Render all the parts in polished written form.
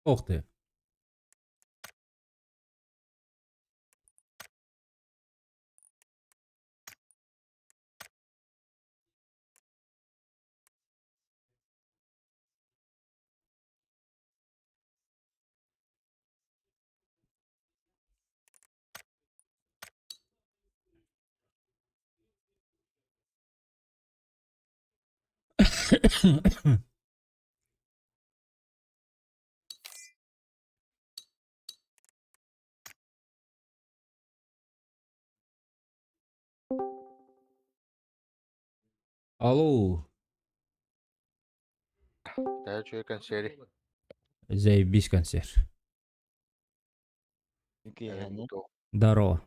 Ох ты. Алло. Тэһэ үчүгэй консери. Заебись концерт. Киэһэни. Здорово.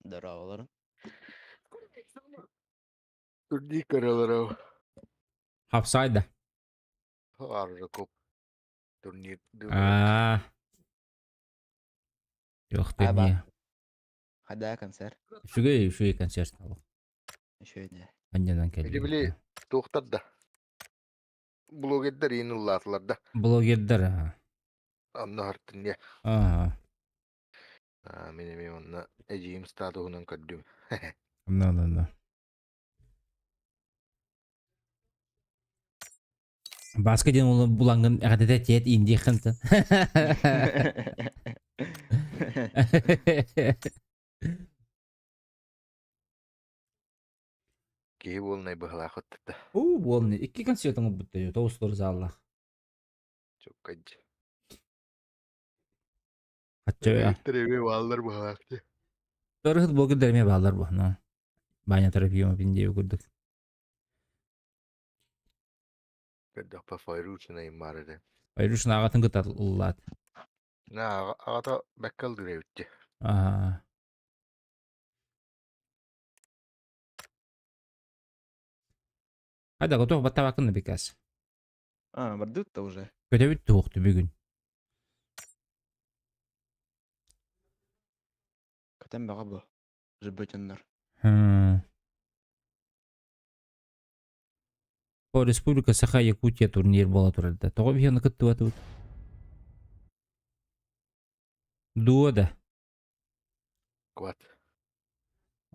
Здороволор. Үрдии көрөлөрө. Хапсайда. Аржакоп турнир. Аа. Yok Аба. не. Хада концерт. Үчүгэй, үчүгэй концерт. Үчүгэй. Анньанан Или кэллибит. били туохтар да. Блогердар иин ыллаатылар да. Блогердар. Аха. Онно хартын не. Аха. Мин эмиэ онно эдьиийим статуһунан көрдүм. Да, да, да. Бааска диэн булаҥҥын эҕэрдэтэ тиэт ииндиэххин та. Киһи буолунай быһалаах ыттыта. Уу, буолунай. Икки концерт оҥорбуттар, тоҕус заллаах. Чуккадь. Хачча Эми бааллар быһалаах дии. Төрөһүт блогердар эмиэ бааллар бу. Баня терапия пин диэби курдук. Көрдөхпө Файрушина иммар этэ. Файрушина аҕатын кытта ыллаат. На аҕата бэккэ ылдыыр эбит Аа. Хайда готов баттабакын бикас. А, бардыт-то уже. Көтөбүт туохту бүгүн. Көтөн бөҕө бу. Жыбытыннар. По Республика Саха Якутия турнир буола турар да. Тоҕо биһиэхэ кыттыбатыбыт? Дуо да. Квад.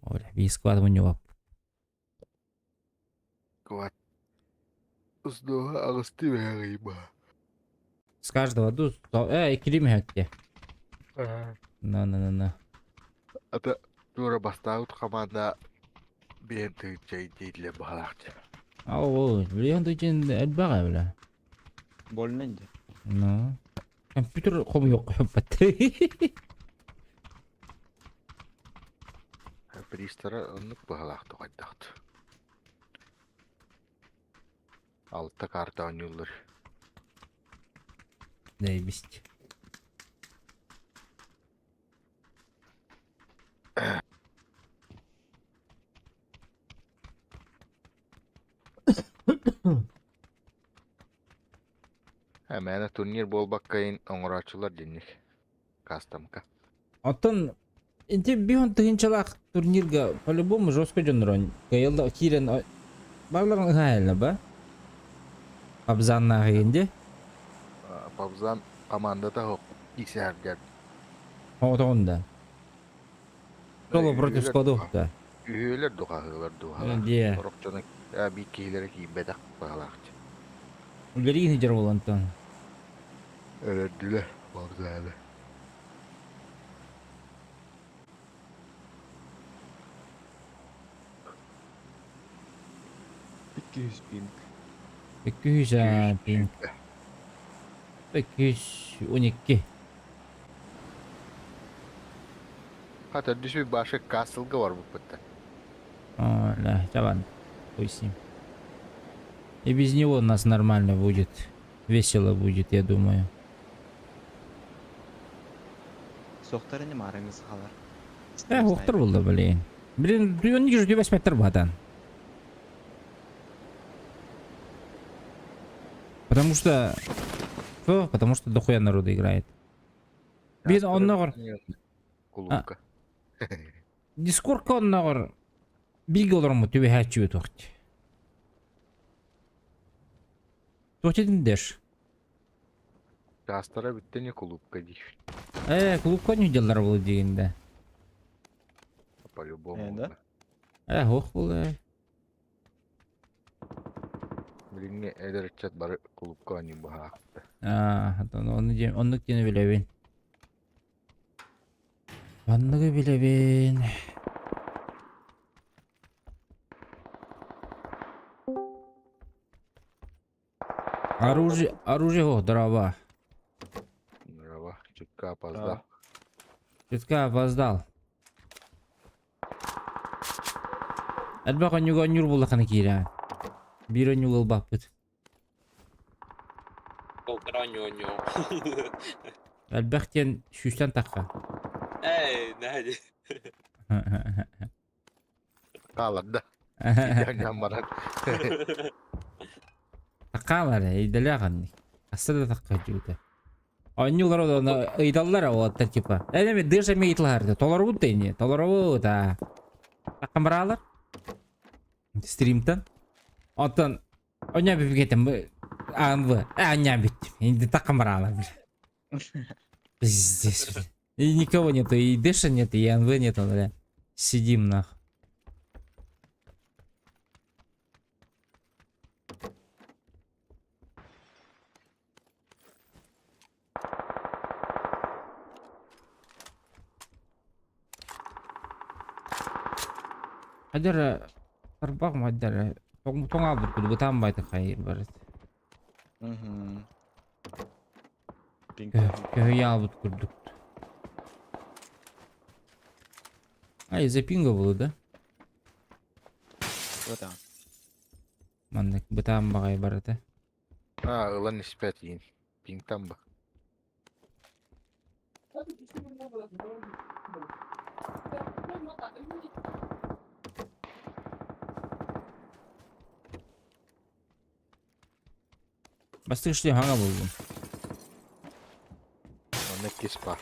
Оля, биир сквад мунньубап. Квад. Сдоха аҕысты бэҕэйба. С каждого ду, иккили мүһөттэ. На на на на. Ата туора бастаабыт хамаанда биэн тыынча дииллэр баһалаахча. Ау, билиэн тыынча элбэх эбилэ. Больно инде. Ну. Компьютер хомуйуох хөппөт. Пристара оннук быһалаах тоҕойдохт. Алта карта оонньууллар. Заебись. Мээнэ турнир буолбаккайын оҥорооччулар дьинник. Кастомка. Оттон инти биһон тыһынчалаах турнирга по-любому жестко дьоннорон кыайылла киирэн барларын ыһаайылла ба? Абзаннаах инди. Пабзан командата хоқ исээрдер. Оҕотоҕун да. Соло против складов да. Үһүөлэр духаһыылар дуһалаах. Дие. Сорох дьоно биир киһилэрэ киирбэтэх баҕалаахчы. Үлэлии сылдьар буолантан. Өлөрдүлэр Пабзаны. 200 пинг. 200 пинг. 212. Хата дүсүй башы касылга бар буппутта. О, да, давай. Хуй с ним. И без него у нас нормально будет. Весело будет, я думаю. Суохтар ини маарыҥҥы сахалар. Э, уохтар булла, блин. Блин, он не же 8 батан. Потому что... Что? Потому что дохуя народу играет. Блин, онноҕор... Кулуупка. Дискордка онноҕор бииргэ олороммут түбэһээччибит уохт. Туох дэш? Чаастара бүттэ ини кулуупка дии. Э, клубка не дьаллар буолу диигин да. По-любому. Э, да? Э, ох буолла. Билиҥҥи эдэр ыччат бары кулуупка оонньуу быһаахта. Аа, ону диэн, оннук диэни билэбин. Оннугу билэбин. Оружие, оружие, о, дрова. Дрова, чутка опоздал. Чутка опоздал. Элбэх онньуга онньуур буллахына киирэ. Биир онньуга ылбаппыт. Полтора онньуу. Элбэх диэн сүүстэн тахха. Эй, Надя. Хаалар да. Дьаҥҥан баран. Такаалар идэлээх анник. Аста да такка дьүүтэ. Оонньуулар оны ыйдаллар уолаттар типа. Энеми дыша ми ыйытылаһар. Толорубут да ини. Толорубут а. Таккамбараалар. Стримтан. Оттон оня бибигетем АНВ. Аня бит. Инди таккамбараалар. Пиздец. И никого нету, и Дэша нет, и АНВ нету, бля. Сидим нах. Хадара тарбах мадара тоҥ албыт бытаан байтын хайыр барыт. Мгм. Пинг. Көһүйэ албыт курдук. А, из-за пинга было, да? Вот там. Маннык бытаан баҕайы барыта. А, ылан испэт иин. Пингтан ба. Бастык шлем хаҥа буллум. Онно иккис баар.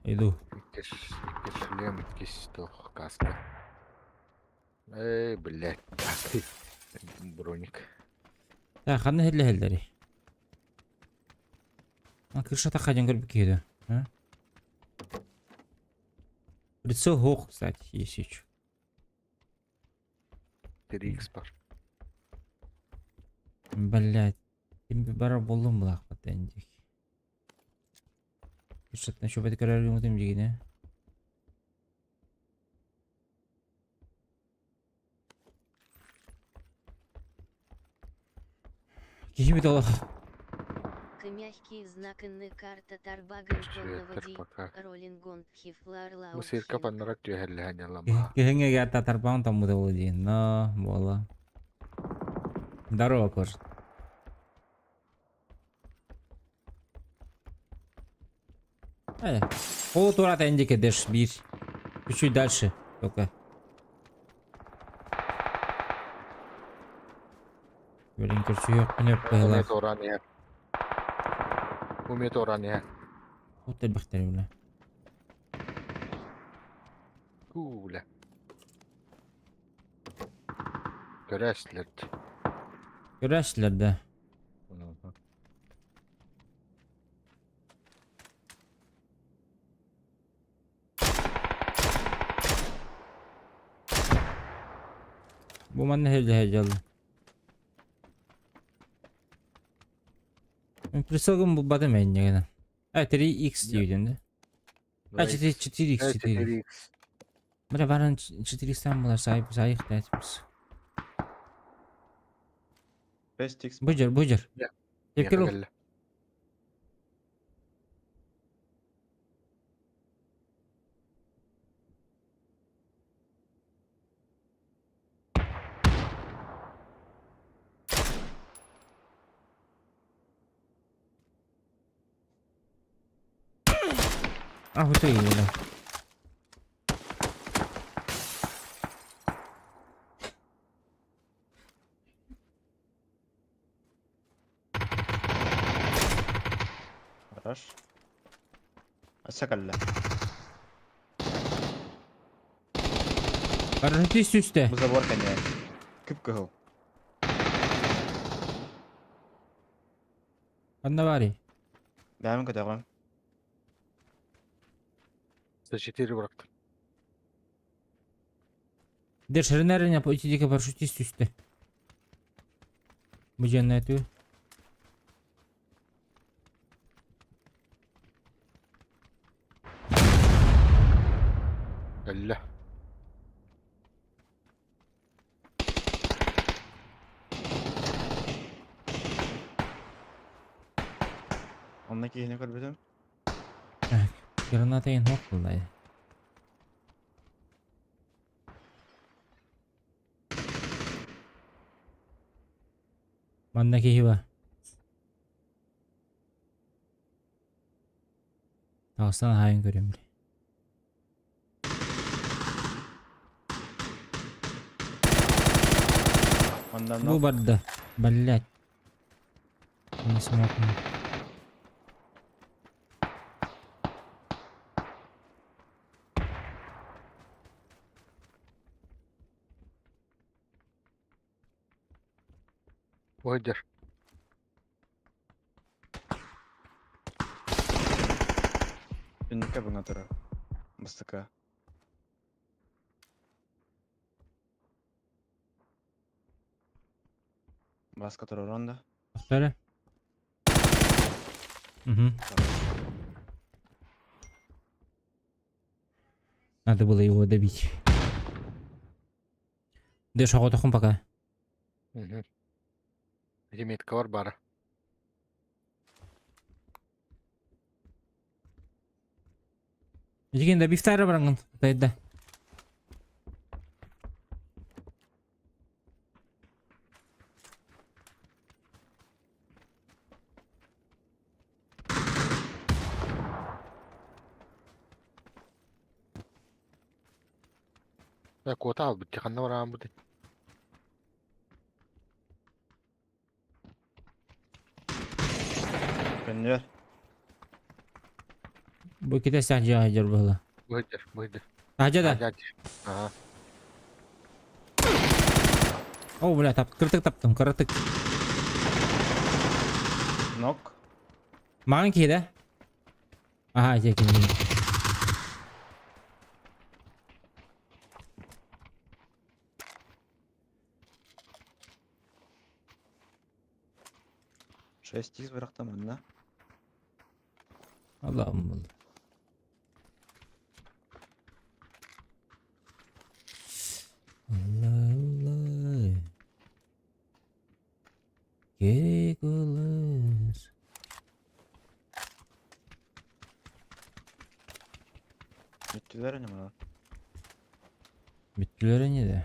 Иду. Иккис, иккис шлем, иккис туох каска. Эй, блядь, броник. Так, ханна иһиллэһэллэрий? А крыша хадьан көрбүт киһи дуо? А? Прицел һуох, кстати, есть еще. 3x бар. Блядь. Ким бара буллум булаахпат эндик. Крышаттан шөбөт көрөр гымытым дигине. Киһибит олох. К мягкий знак карта Тарбаган Сүөттэр пока. Роллингон Бу сирка Хифларлаухинг. паннарак түһэллэһэн ялама. Киһиҥҥэ татарбаң томмута буолуо диэн. Но, буола. Здорово, Корж. Э, полутурат эндике дэш биир. Чуть-чуть дальше только. Блин, көрсүһүөхпүн өп Умет быһылаах. оран иһэр. Умет оран иһэр. От элбэхтэр бile. Кууля. Көрөөслөр. Көрөөччүлэр да. Бу манна сылдьа сылдьаллар. Прицелгын булбатым инньэ гынан. А, 3x диибитин да? А, 4, 4x, 4. 4x. Бля, баран 4x-тан булар сайых да этиппис. 5x. Быдьар, быдьар. Тепкер ол. А, вот и бля. Хорош. Асакалла. Парашютист түстэ. Бу забор коня. Кып-кыһыл. Ханна баарый? Бэйэм көтөҕөм. 104 bıraktım. Дешернер итидике парашютист түстэ. Бу дьиэннээтүү. Өллө. Онно киһини көрбүтүм. Граната иһин суох буолла. Манна киһи бар. Тахсан аһайын көрөм били. Онно Бу барда. Блять. Не смог. Ойдер. Түннүккэ быҥа турар. Бастакы. Баска турар да. Söyle. Угу. Надо было его добить. Дэш оҕотохун пока. Мгм. Ити метка бар бара. Билигин да бифтара бараҥҥын тайда. Я куота албыт ханна бараан бут. Көннүөр. Бу ките саһдьа сылдьар буолла. Быйдыр, быйдыр. Саһдьа да? Ага. О, бля, тап, кыртык таптым, кыртык. Нок. Маҕан киһи да? Аха, дьэ кини. Шесть икс бырахтым онно. Allah'ım buldu. Allah Allah. Gerek olur. Бүттүлэр ини мына. Бүттүлэр ини да.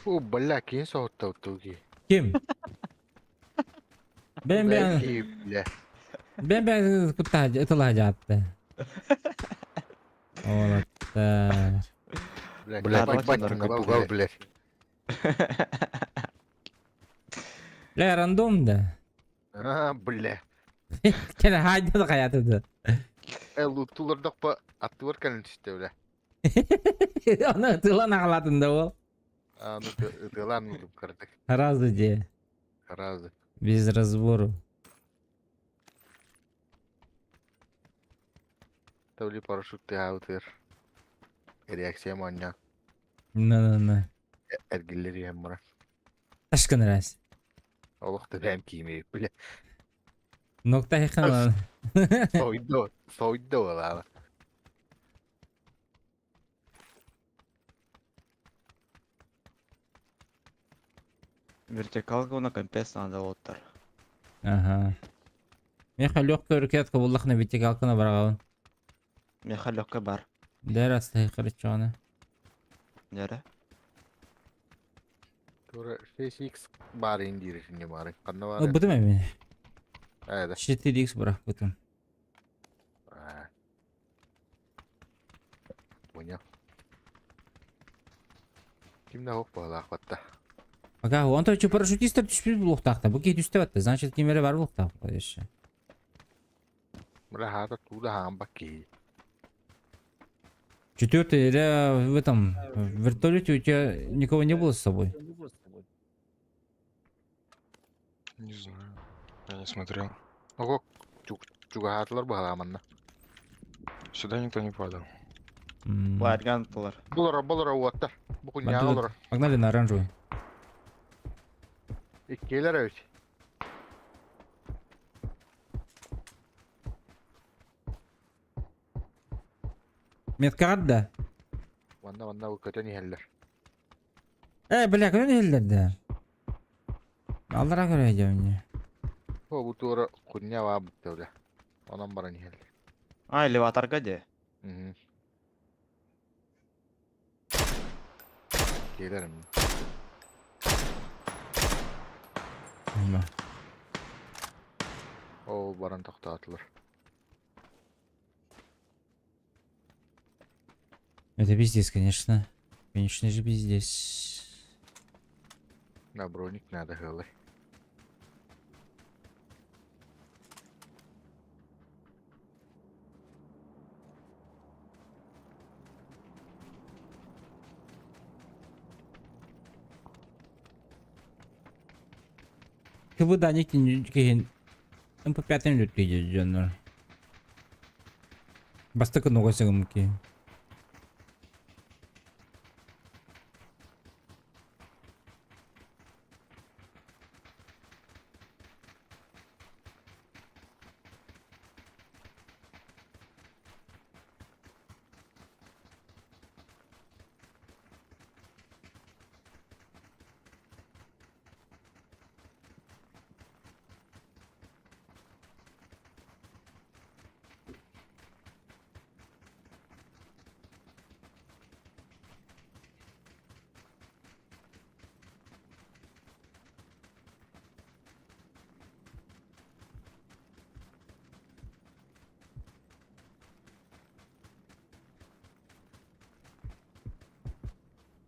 О, бля, кин соһуттау туги. Ким? Бен бен Бля. бен бен кутта ытыла жатты. Олаттар. Бля, Бля, бать, бать, бать, бля. Бля, рандом да. А, бля. Кene haydi da hayatıdı. Э, луттулар па аттылар кэлин түсте, бля. Оны ытылан ағалатында ол. А, ну, ытылан ну кырдык. Разы де. Разы. Без разбору. Тавли парашют ты аутер. Реакция манья. На-на-на. Эргиллер яммара. Ташкын раз. Олох да киймей, бля. Нокта хекан. Сойдо, сойдо ла. Вертикалка на компес надо оттар. Ага. Меха легкая ракетка буллахна вертикалканы бараган. Меха легкая бар. Дәрәс тайкырычаны. Нere? Тура 6x бар индир не бар. Канна бар. Бутым эми. Айда. 4x барак бутым. Понял. Ким да суох быһыылаах батта. Пока онто чу парашютистар түспүт булуохтаахтар. Бу киһи түстэ батта. Значит, ким эрэ бар булуохтаах еще. Бля, хаата туу да хаамбат киһи. Четвертый или в этом в вертолете у тебя никого не было с собой? Не знаю. Я не смотрел. Ого, чугаһаатылар быһалаа манна. Сюда никто не падал. М. Ларган тылар. Булара, булара уоттар. Бу куньяга Бардыбыт. олорор. Погнали на оранжевый. Иккиэлэр эбит. Меткаҕар да? Манна манна бу көтөн иһэллэр. Э, бля, көрөн иһэллэр да. Аллара көрө дьэ О, бу туора кунья баа бутта бля. Онон баран иһэллэр. А, элеваторга де. Мгм. Киэлэр эмне. Ол баран тохтоотулар. Это пиздец, конечно. Конечно же, пиздец. На броник надо хылы. КВД киһин МП5 нүт дьоннор. Бастакы нога сыгымки.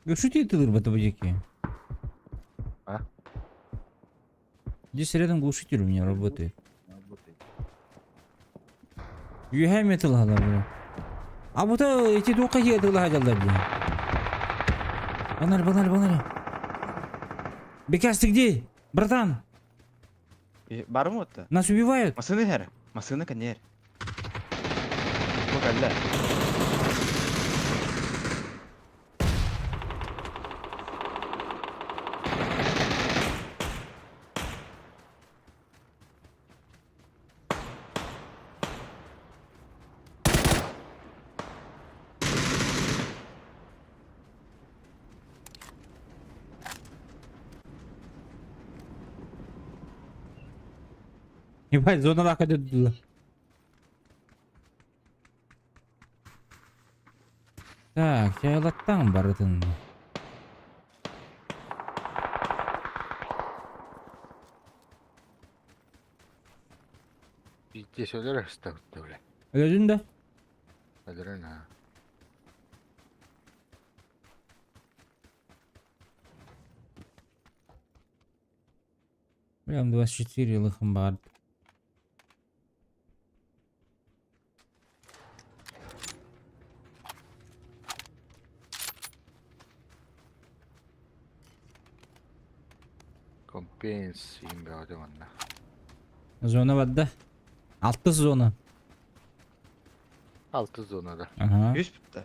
Глушитель бата А? Здесь рядом глушитель у меня работает. Үөһэ метал бля. А вот эти туохха хиэтылаһа дьаллар дии. Погнали, погнали, погнали. Бекас, ты где? Братан, Бар мы нас убивают. Массыына иһэр. Массыына кэннигэр. Бу кэллэ. Ебать, зона лака дедula. Так, чайлаттан барытын. Пиздец өлөр ыстабытта бля. Өлөдүн да? Өлөрөн ha. Прям 24 лыхым бар. Компенс им бөҕөтө манна. Зона барда. Алты зона. Алты зонада. Ага. Үс бүттэ.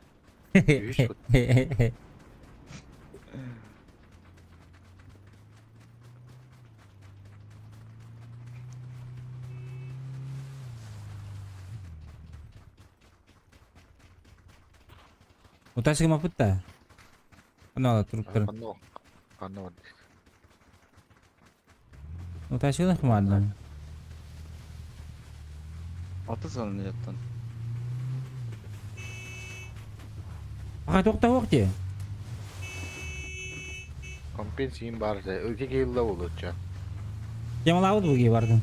Үс бүттэ. Утасыгы мапытта. Ана туруптар. Ханна ханна бар. Утасыгы хмадна. Алты зона жаттан. Ага тохта те. Компенс им бар. Öteki yılda olacak. Ямалабыт буги бардым.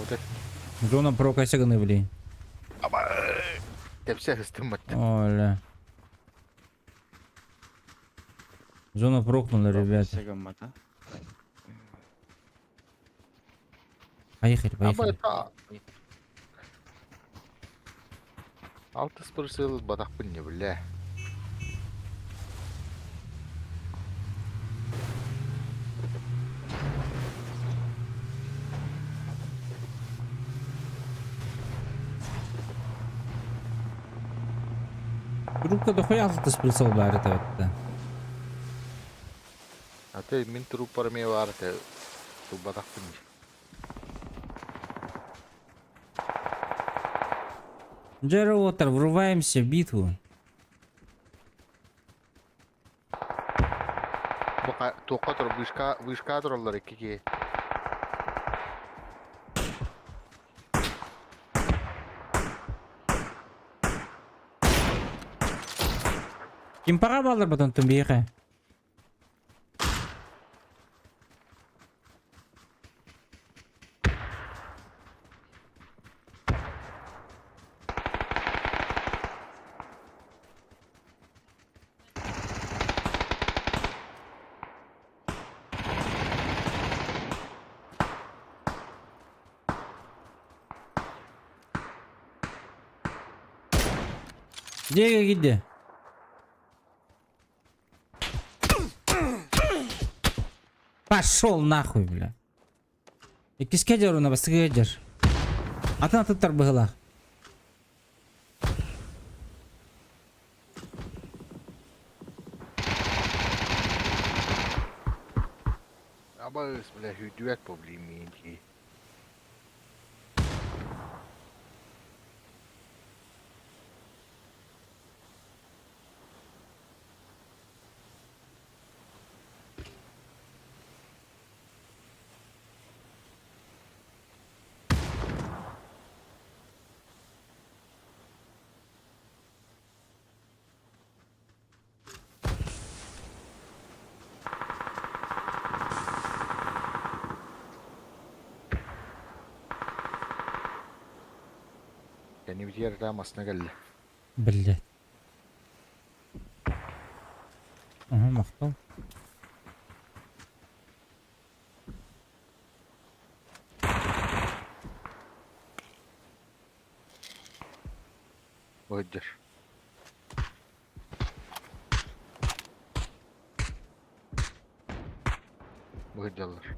Хаабыты. Зона прокася гыны, блин. Тэпсэ ыстымматтан. Оля. Зона прокнула, ребята. Гаммата. Поехали, поехали. Алтыс бір сыл батақпын не біле. Трубка дохуя алтыс прицел баар этэ. Аты мин труппар ме бар те тубатахпын. Джерри Уотер, врываемся в битву. Бу туохха тур вышка вышка тураллар икки Ким пора баллар потом тумбиха. Где где? Пошел нахуй, бля. Иккискэ дьоруна бастыгы дьер. Атын атыттар быһылаах. Абаас, бля, хүдүэт проблемин дии. Кэннибитигэр ытаа масына кэллэ. Блядь. Ага, махтал. Быдьар. Быдьаллар.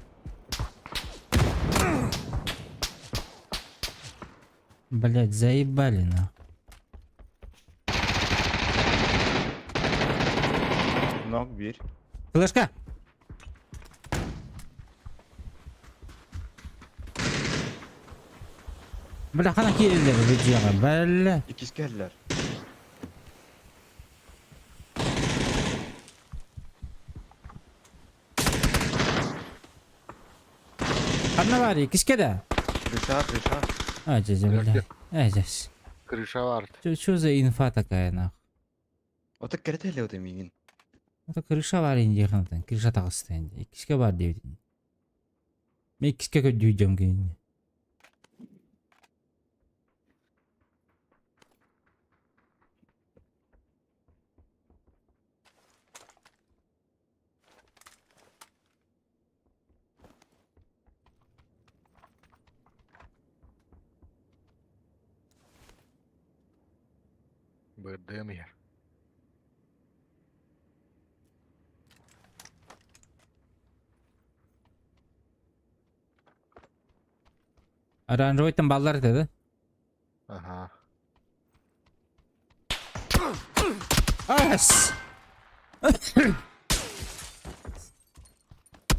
Блядь, заебали нахуй. Ног биир. Флешка! Бля, хана киирэллэр видеоҕа, бля. Иккис кэллэр. Ханна баар, иккискэ да? Крыша, крыша. А, дьэ, бля. Э, дьэ. Крыша баар. Чё за инфа такая, нахуй? Ото кэрэтэ эле миигин. Это крыша баар индиахантан, крыша таҕыста инди. Иккискэ баар диэбитин. Мин иккискэ көрдүүдьэм кинини. Бырдыам иһэр. Оранжевойтан баллар этэ да? Аха. Ас!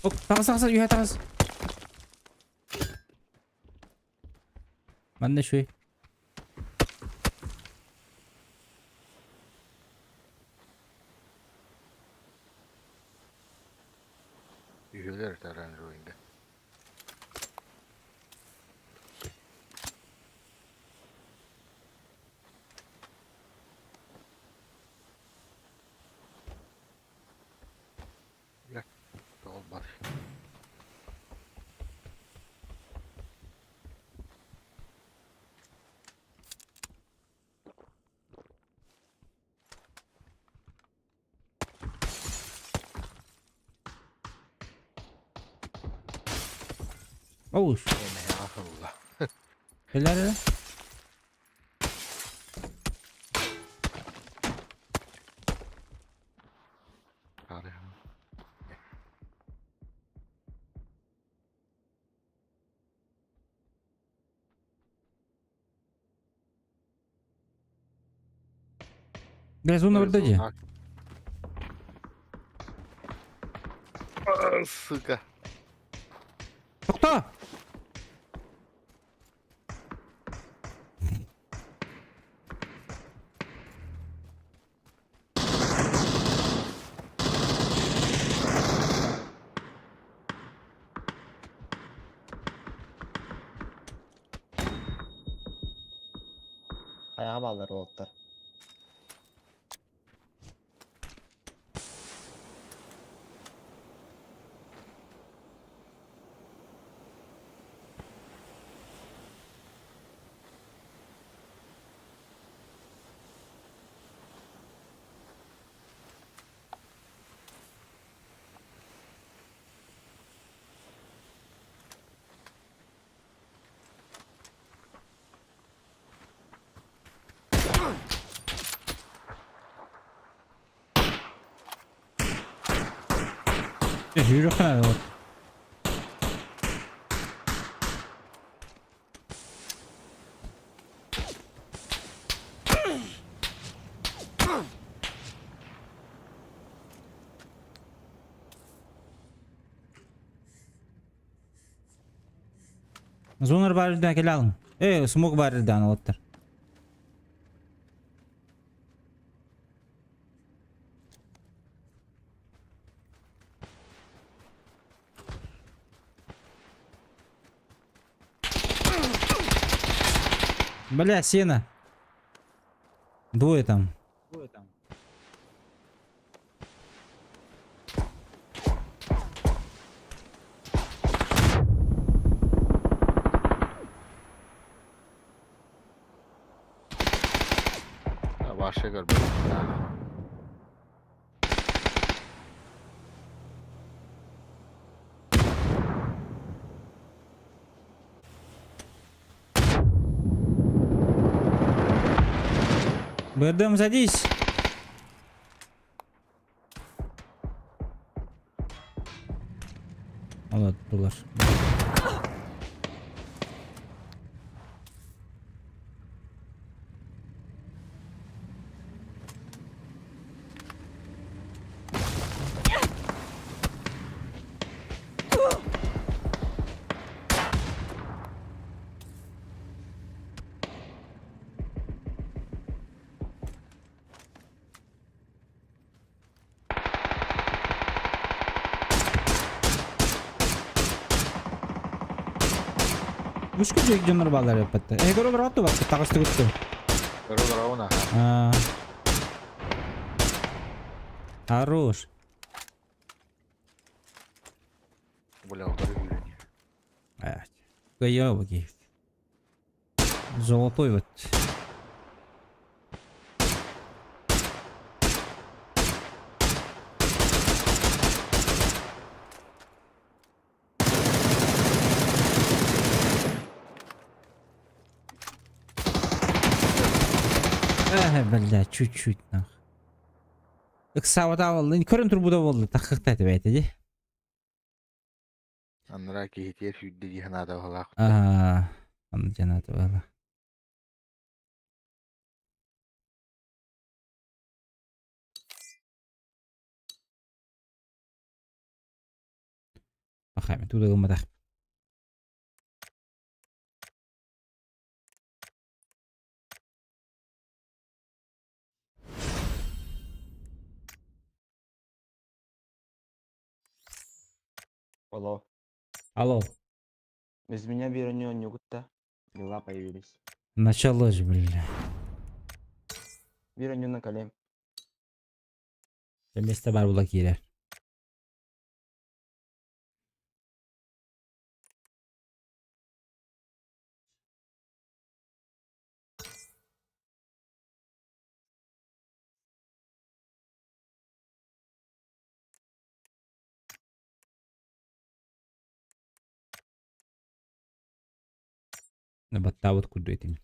Ок, таҕыс, таҕыс, үһэ таҕыс. Манна шуй. Үһүлэр оранжевойга. Бля, тоҕолбат. Оуш. Эмэһэ ылла. Кэлэр эрэ. Хары. Бля, зона барда дии. Сука. Тохтоо! Ayağa bağlar oldular. Жүрөххүнэ вот. Зонар бар үрдүнэн кэлэ алыҥ. Э, смог бар үрдүнэн олоттор. Бля, сено. Двое там. Ваша көрбөт. БРДМ, садись. Олоттулар. Үс күн дьоннор бааллар эппэттэр. Э, көрө олорор бакка таҕысты күттү. Көрө олоробун аха. А. Хорош. Бля, утары күүрэн. Кыйа баки. Золотой вот. Эх, бля, чуть-чуть нах. Ыксаабата буолла, көрөн турбута буолла, таххыкта этибэйте дии. Анараа киһитиэр сүүрдэ дии санаата баһылаах. Аа, аны жаната буолла. Пахайм, туда гымматах. Алло. Алло. Без меня Веронео Нюгутта. Дела появились. Началось, бля. Веронео на колен. Месте бар була киирэр. Баттаабыт курдук этим.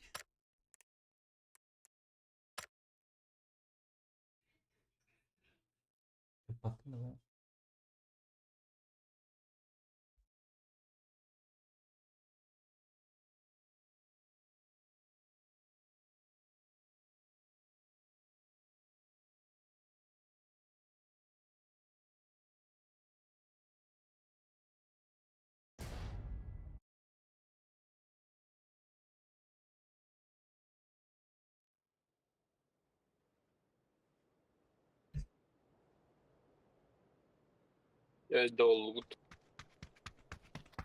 Долгут.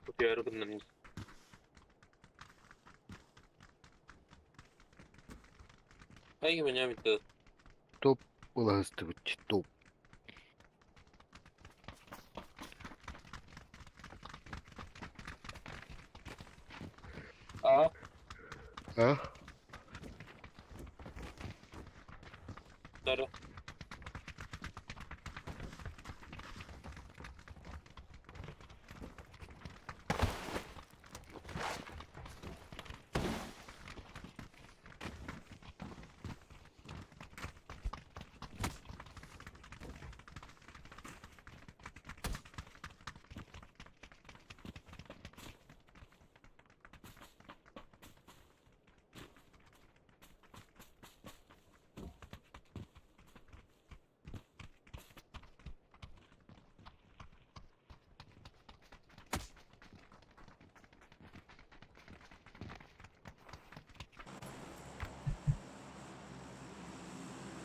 Утуйары гынным. Ай, меня битте. Топ ылаһыстыбыт топ. А, А? дары.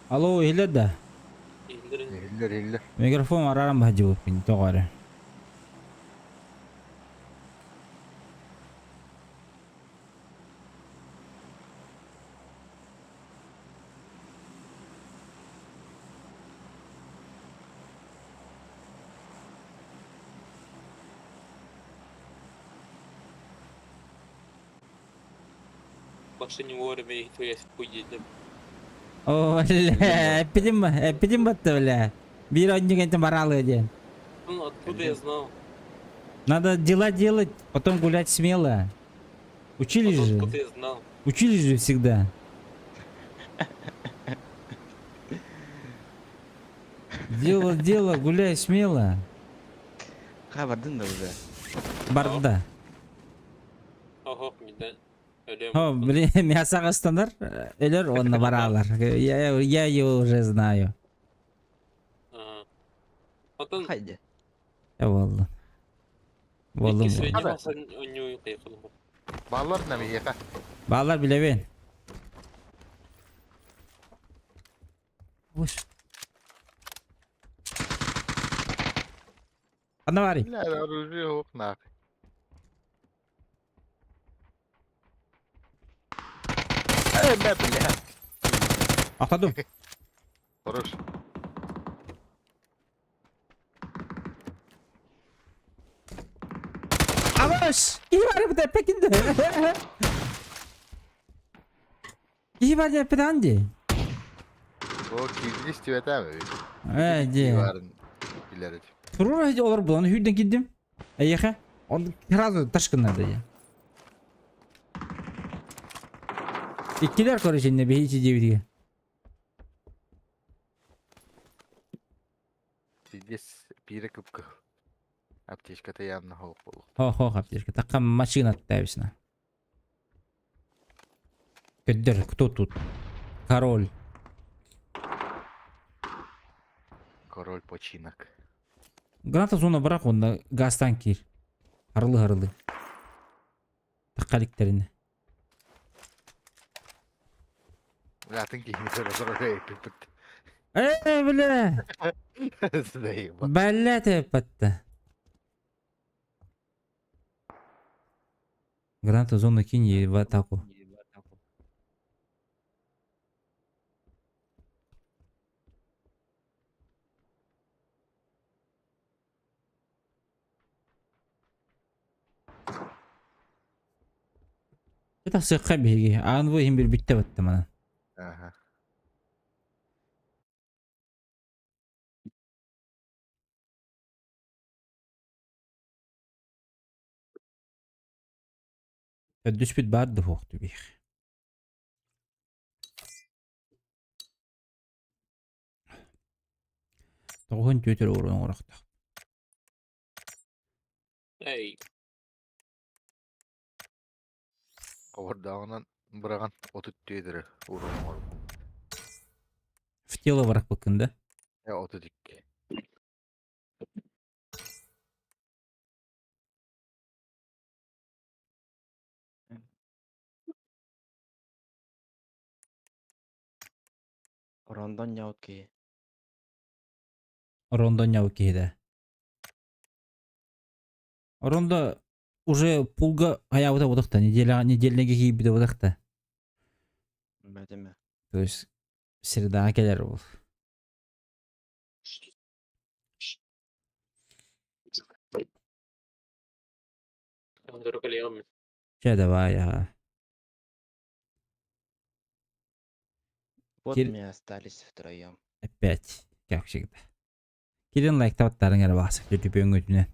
Алло, иһиллэр да? Иһиллэр. Иһиллэр иһиллэр. Микрофон арааран баһдьыбыппын тоҕо эрэ. Машине вовремя их твоя хуйня. О, бля, эппитим, эппитим батта, бля. Биир онньук этим баралы диэн. Ну, откуда я знал? Надо дела делать, потом гулять смело. Учились Потом же. Откуда я знал? Учились же всегда. Дело, дело, гуляй смело. Ха, бардын да уже. Барда. Ого, миден. Өлем. О, блин, мясо стандар. Элер он на баралар. Я его уже знаю. Ага. Потом Хайде. Я волла. Болдум. икки Хада. алсан онньуу кыйкылым. Баллар на миэхэ. Балар билебин. Уш. Ханна баарый? Бля, оружие суох нахуй. Э, бля, бля. Охтодум. Хорош. Абаш! Киһи баар эбит эппэкин да. Киһи баар эппэтэҕин дии. О, киирдии истибэтээм эбит. Ээ, дии. Баарын билэр этим. Турура олор булан хүрден киирдим. Эйиэхэ. Он сразу ташкыннарда дии. Иккилэр короче иннэ биһи диэбитигэ. Пиздец, биирэ кып-кыһыл. Аптечката явно хоох буолуох. Хо-хо аптечка. Такка машина тависна. Көддөр, кто тут? Король. Король починок. Граната зона бырах онно газтан киир. Харылы-харылы. Такка иликтэринэ. Атын киһини көрө эппиппит. Э, бля! Заеба. Бля тэппэтте. Граната зону кинь и в атаку. Это сыхха биһиги. Аан бу иһин билбиттэ баттым манан. Ага. Төрдүспүт баар да суох түбүөх. Тоҕуһун түөтэр уурун оҥорохтох. Эй, Хобордооҕунан быраҕан отут түөтэрэ ууран оҥорбут. В тело бырахпыккын да? Э 32. Рондон ньаут киһи. Рондо ньау киһи Рондо уже пулга хайаабыта бодохта неделя недельнеге киирбитэ бодохта. Бэтиме. То есть средаҕа кэлэр ол. Чэ давай аға. Вот Кир- мы остались втроем. Опять, как всегда. Кирин лайктабаттарың эрэ баасык түтүпүөҥ өтүнэн.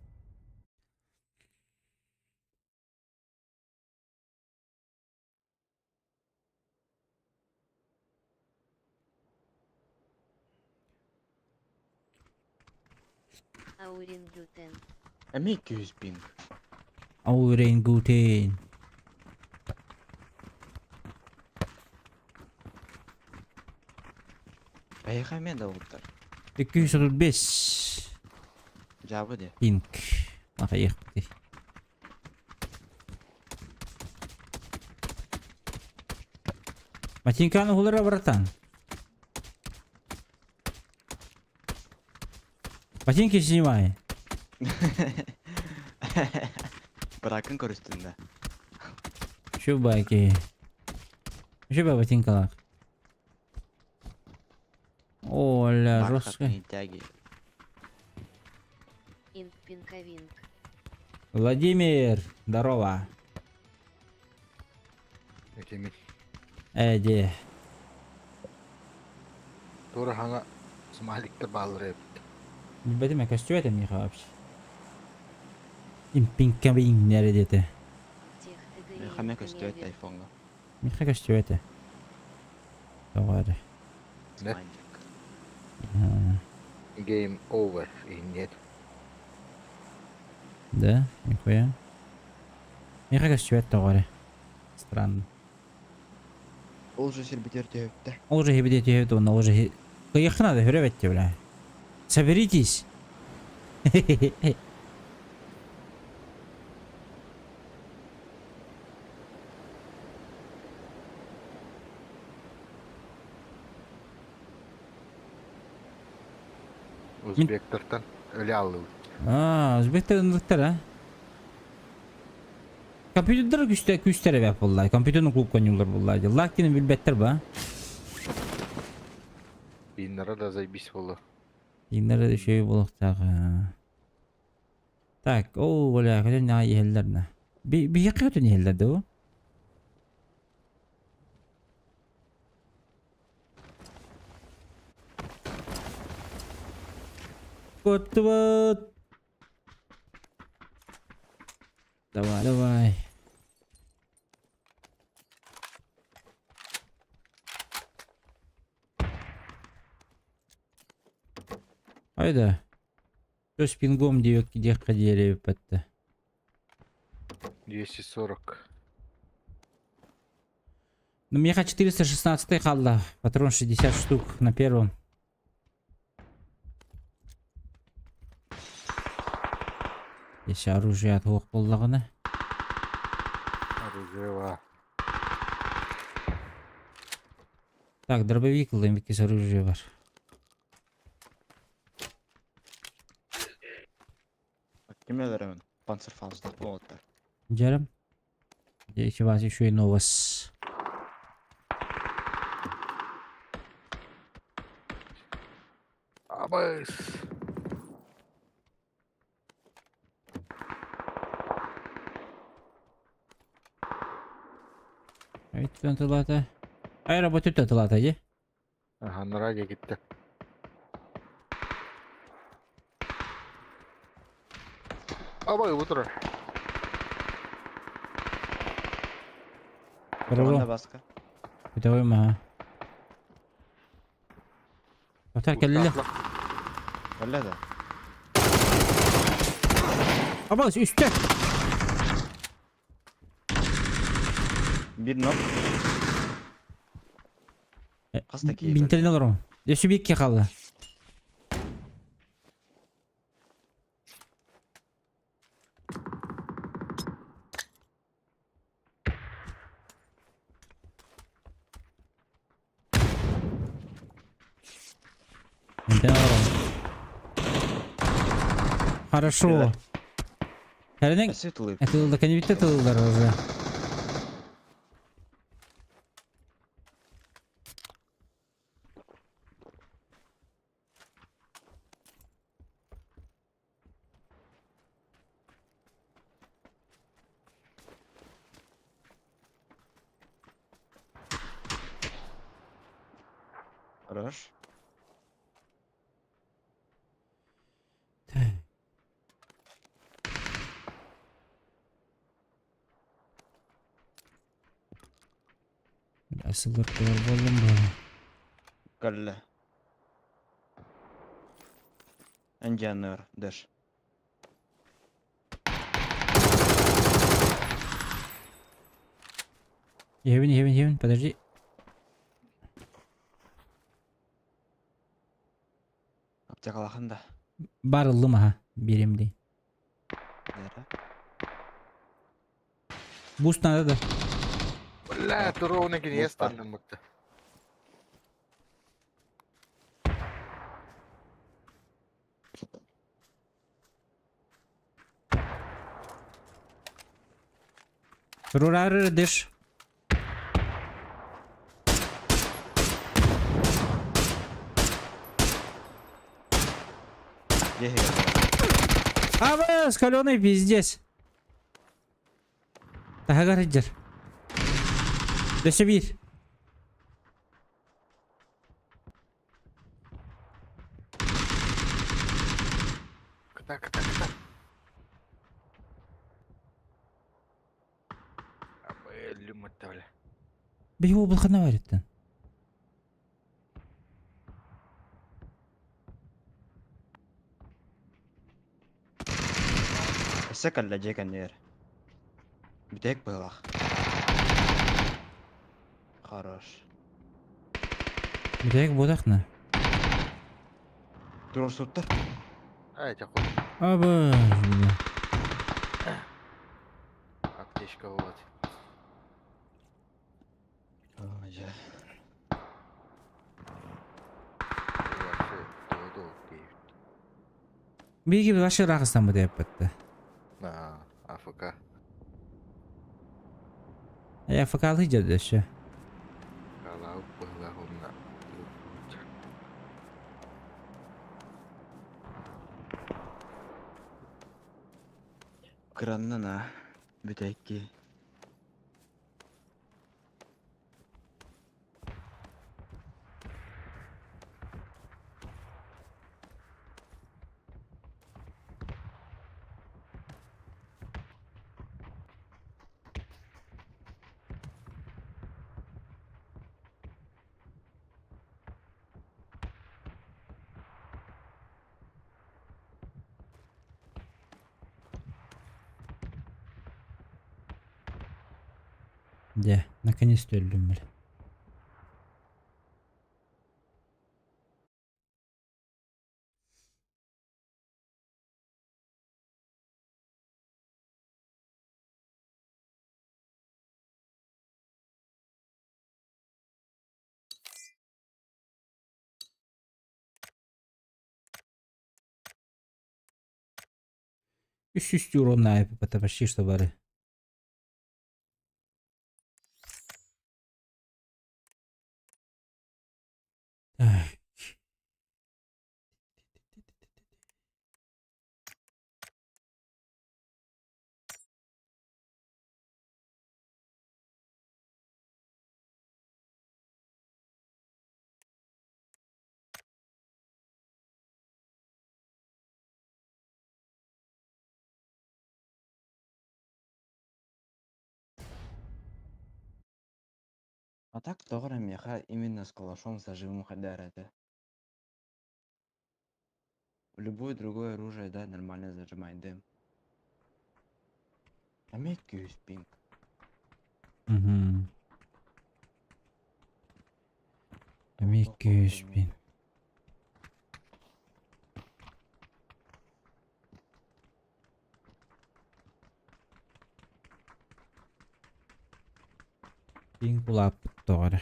Аурингютен. Эмиэ 200 пинг. Ауренгутен. Эйиэхэ эмиэ да уолаттар. 235 Дьаабы дии. пинг. Ахайыахпытый. Ботинканы уһулара братан. Ботинки снимай. Быракын көрүстүн да. Чубаки. Чуба ботинкалар. Оля, жестко. Бархатные тяги. Инк-пинковинг. Владимир, здорово. Этимин. Эди. Тура хаҥа смайликтар бааллар эбит. Билбэтим көстүбэт миэхэ вообще. Импинкабин нere диэтэ. Миэхэ эмиэ көстүбэт айфоҥҥа. Миэхэ көстүбэтэ. Тоҕо эрэ. Не? Смайлик. Game over. И нет. Да, нихуя. Миэхэ көстүбэт тоҕо эрэ. Странно. Ол уже сирбитигэр түһүптэ. Ол же хибите түһэбит уонна ол же кыйыахха надо хүрэ бля. Соберитесь. Узбектартан өлө аллыбыт. А, өзбектер ынырыктар а. Компьютердер күстэ күстэр эбээт буолла. Компьютерный клуб коньюлар буолла. Лактины билбэттэр ба. Пиннара да заебись буолла. Иннere de şey буолуохтаах. Так, оо, бля, көтөн наҕа иһэллэр на. Би биһиэхэ көтөн иһэллэр да бу? Көттүбүт. Давай, давай. Айда. Көс пингом диэххэ диэри эппэттэ. 240. Ну, меха 416 хаалла. Патрон 60 штук на первом. Если оружие от буоллаҕына. Оружие ва. Так, дробовик ыллым, иккис оружие бар. Ким өлөрөмүн? Панцерфаустах буолуттар. Дьэрим. Дьэ, вас еще и новос. Абыс. Өйттөн тылата. Ай, работает тылата, де? Аха, нараге китте. Абай, утро. Здорово. На баска. Бытовой маха. Отар кэллилэр. Кэллэ да. Абас үстэ. Биир knock. Хас да киһи Бинтелин олорон. Өссө биир киһи хаалла. Бинтелин олорон. Хорошо. Кэлинэн Светлый. этылда кэнибитте тыллар уже. Хорош. Так. Асылыр кылар боллум бу. Кэллэ. Энджанер, дэш. Иһэбин, иһэбин, иһэбин, подожди. Аптекалахан да. Бар ыллым аха, биэрим дии. Нера. Буст надо да. Бля, туровна кини Буст бар. станным мыкты. Рурары дыш. Аба, скаленый пиздец. Таһагар иджер. Дөссө биир. Кыта, кыта, кыта. Биһи уолбут ханна барыттан? Өссө кэллэ дьиэ кэннигэр. Бүтэһик быһыылаах. Хорош. Бүтэһик буотах на. Туруорсуттар. Ай, тяху. Аба, бля. Аптечка вот. Ой, дьэ. Вообще, todo дейт. Биһиги вообще ыраахыстаммыт эппэтте. На, АФК. Я АФК-лыы дьэ өссө. Халау быһылаах Кыраннан а. Бүтэһикки. Дьэ, наконец-то өллүм бля. Үс үс урон это почти что бары. Так. А так тоҕо эрэ миэхэ именно с калашом зажимом хайдаар этэ. Любое другое оружие, да, нормально зажимает дым. Эмиэ күүс пинг. Мгм. Эмиэ Туох күүс куһаҕаный? пинг. Пинг улааппыт тоҕо эрэ.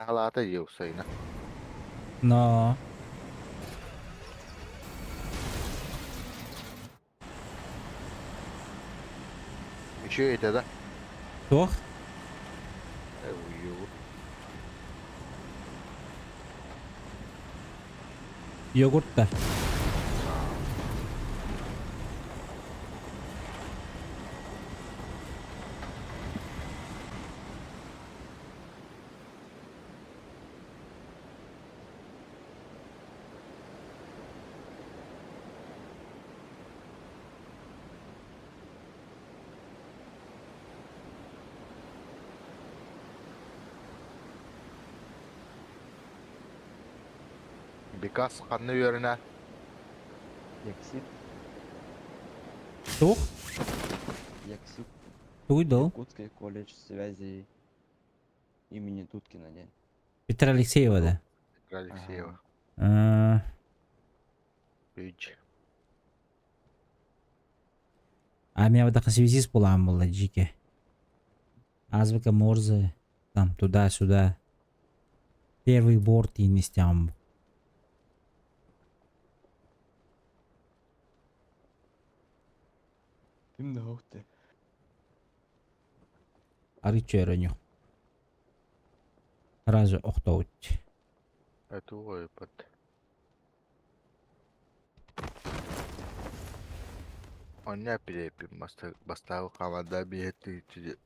Аҕалаата дии уопсайынан. Но. Үчүгэй этэ да? Туох? Э, уйуубут. Йогурт да. Бикас ханна үөрэнэ? Яксип, Туох? Яксип, Тугуй да ол? Якутский колледж связи имени Туткина диэн. Петр Алексеева да? Петра Алексеева. Аа, Үч. А меня вот связист буолаан буолла дьиикэ. Азбука Морзе, там туда-сюда. Первый борт ииннистэҕим. Ким да ты. Арыычча өрөнүөх. Сразу охтобут. Эту ыппыт. Онно эппиэппин бастакы хамаанда биһиэттиһиччи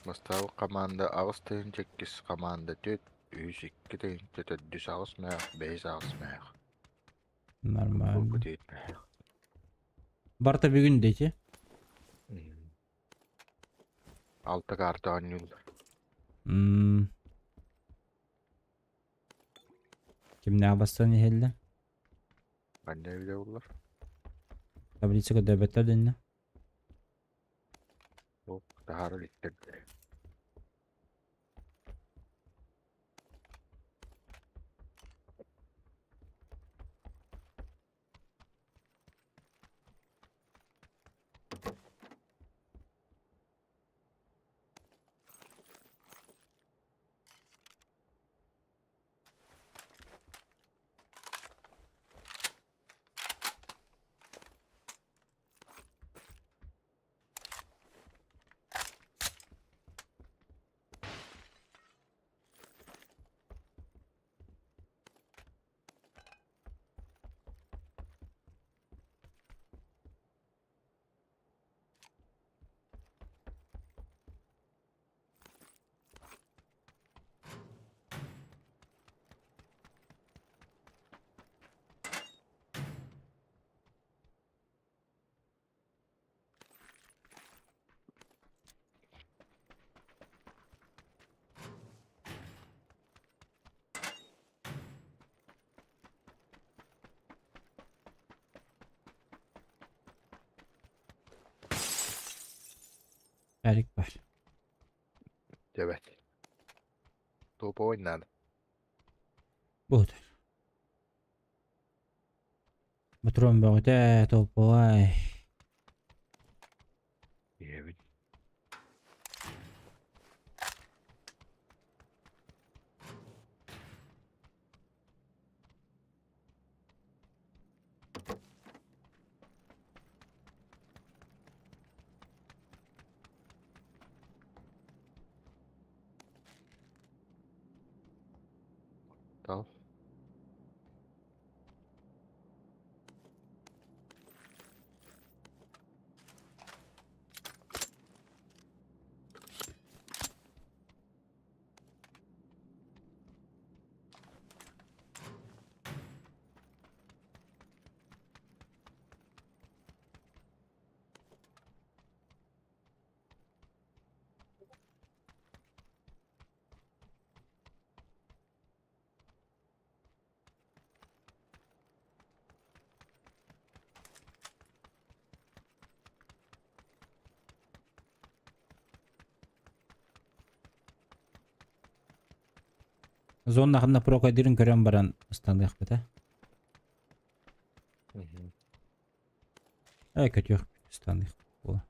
Бастакы хамаанда аҕыс тыһыынча иккис хамаанда түөрт, үһүс икки тыһыынча төрдүс аҕыс мөөх, бэһис аҕыс мөөх. Нормально. Урукку мөөх. Барыта бүгүн дети. Алта карта оонньууллар. М. Кимнээх бастан иһэллэр? Манна эбитэ буоллар. Таблица көрдөбөттөр дэннэ. Ол таһаара иликтэр. Эрик бар. Эбэт. Туоповой надо. Буут. Ботуруон бөҕөтө, топовай. Е. Тал. Зона ханна прокодирын көрөн баран ыстаныахпыт э. Э көтүөх ыстаныах буола.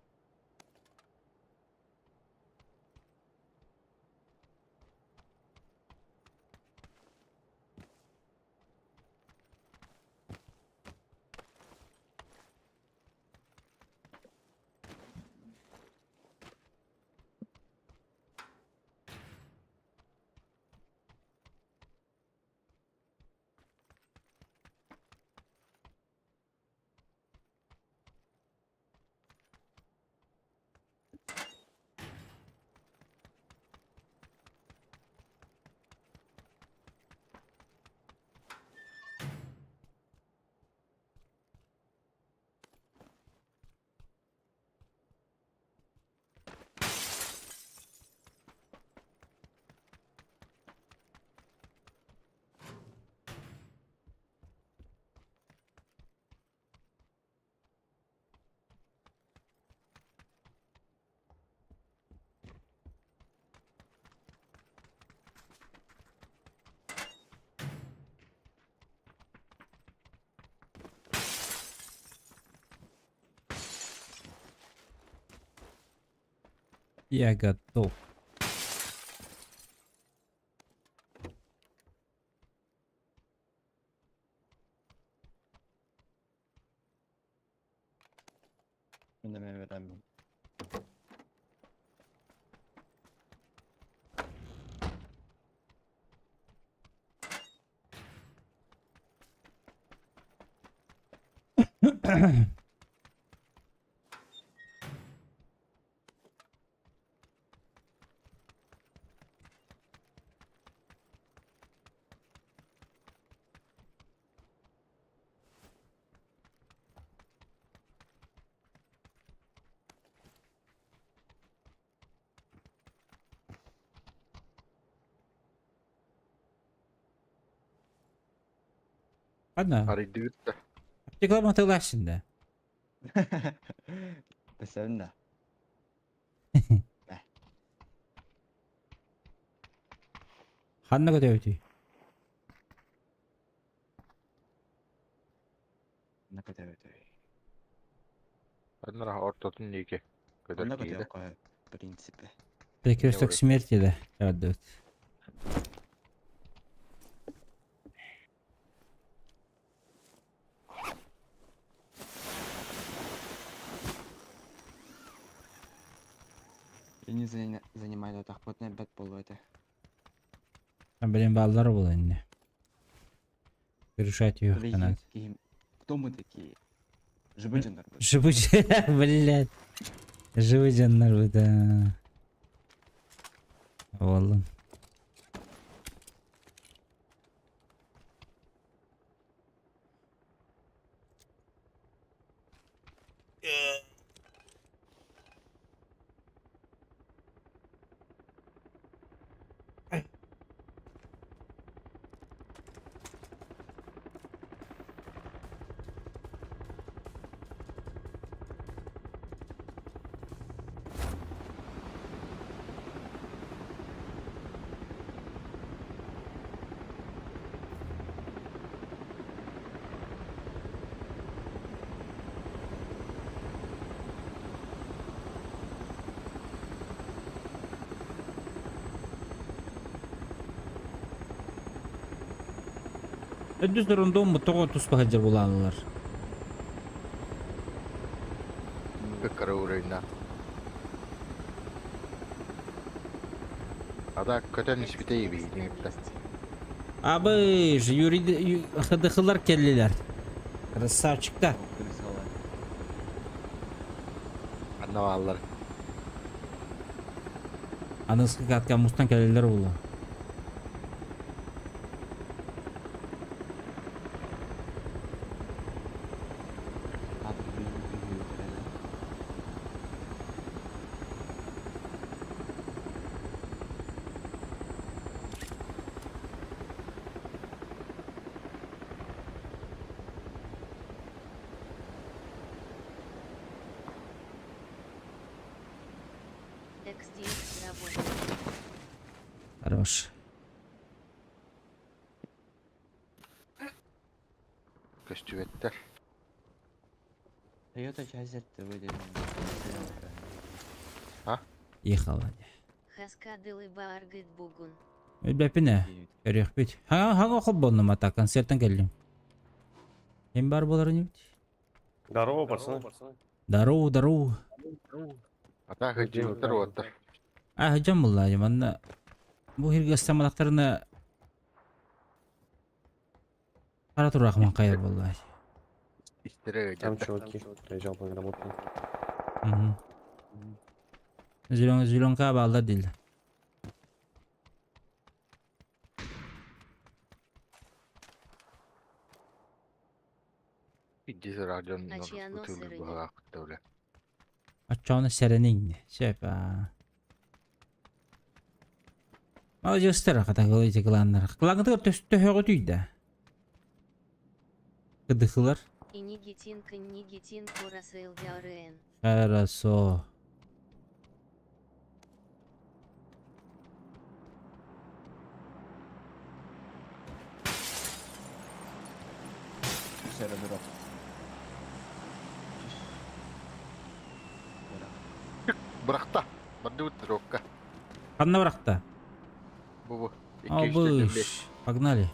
Я готов. Мин эмиэ бэлэммин. Ладно, Арыйдыбыт да. реклама тыллаах да. Бэсэбин да. Ханна көтөбүтүй? Онно көтөбүтүй. Аннара ортотун диэки. Көтөр Онно киһи да. көтүөххэ в принципе. Перекресток смерти да. Радует. Ини занимает бэт буолуо этэ. А, блин, баллар было не. Решать ее Блин, киһим- Кто мы такие? Жыбыджандар быт. Живучий, блядь. Живучий да. Валлан. Өдүс рондон тоҕо туспа сылдьар булааллар. Кыра уровеньна. Ада көтөн испите Экс иби. на месте. Абыш, Юрий ХДХлар келлилер. Красавчиктар. Анна бааллар. Аныскы катка мустан келлилер була. XDX работает. Хорош. Көстүбэттэр. Toyota Chaser выделен. Ехала. Хаскадылы бааргыт бугун. Өлбөппүн ээ. Көрүөхпүт. Хаҥа хаҥа холбоннум ата концертан кэллим. Ким бар буоларын эбит? Здорово, пацаны. Здорово, здорово. Ата хыдьыбыттар уоттар. А, дьон булла, манна бу хиргэ ыстамалактарына хара тураах хайа буолла. Истере Там ыдьарда. чуваки. Приезжал по грамотно. Мгм. Зеленка, зеленка бааллар дииллэр. Иддис радион Ачиано ытыылыр сырыня. быһалаах үлэ. Оччоҕуна сэрэниҥ. Сөп аа. Молодежтар хата эти кланнар. Клаҥҥытыгар төһөҕүтүй да? Кыдыхылар. Инигитин нигитин курасылдярен. Хорошо. Все разберет. Бырахта. Бардыбыт рокка. Ханна бырахта? Бу бу. 2 3 4 5. Абыш. Погнали.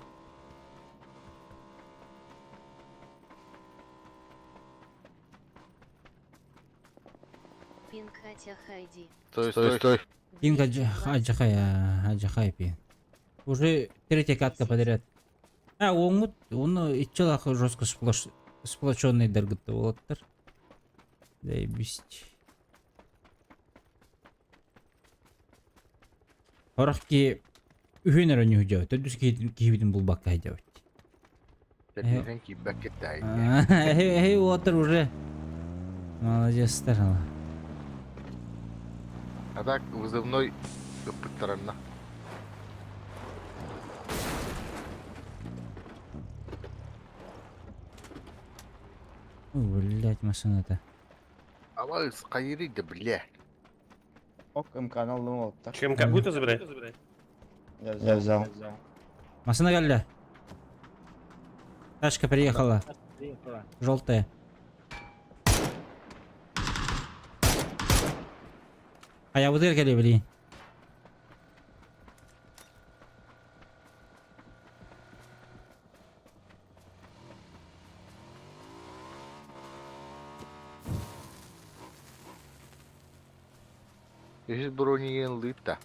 Пинкатя Хайди. Стой, стой, стой. Пинг аджахай, аджахай пин. Уже третья катка подряд. А, он он иччалах жестко сплош, сплоченный дыргытты болаттар. Заебись. Орах ки үһүн өрө ньүһү Төдүс киһибитин булбакка хайдабыт. Тэрдиэн киирбэккэ таай. Эй, уоттар уже. Молодецтар. А так вызывной ыппыттаранна. Ой, блядь, машина-то. Абайс хайырый да бля. Ок, МК алdım oldu. ЧМК будете забирать? Я взял. Машина geldi. Тачка приехала. Желтая. А я вот это блин. Үһүс бронигин лыытта.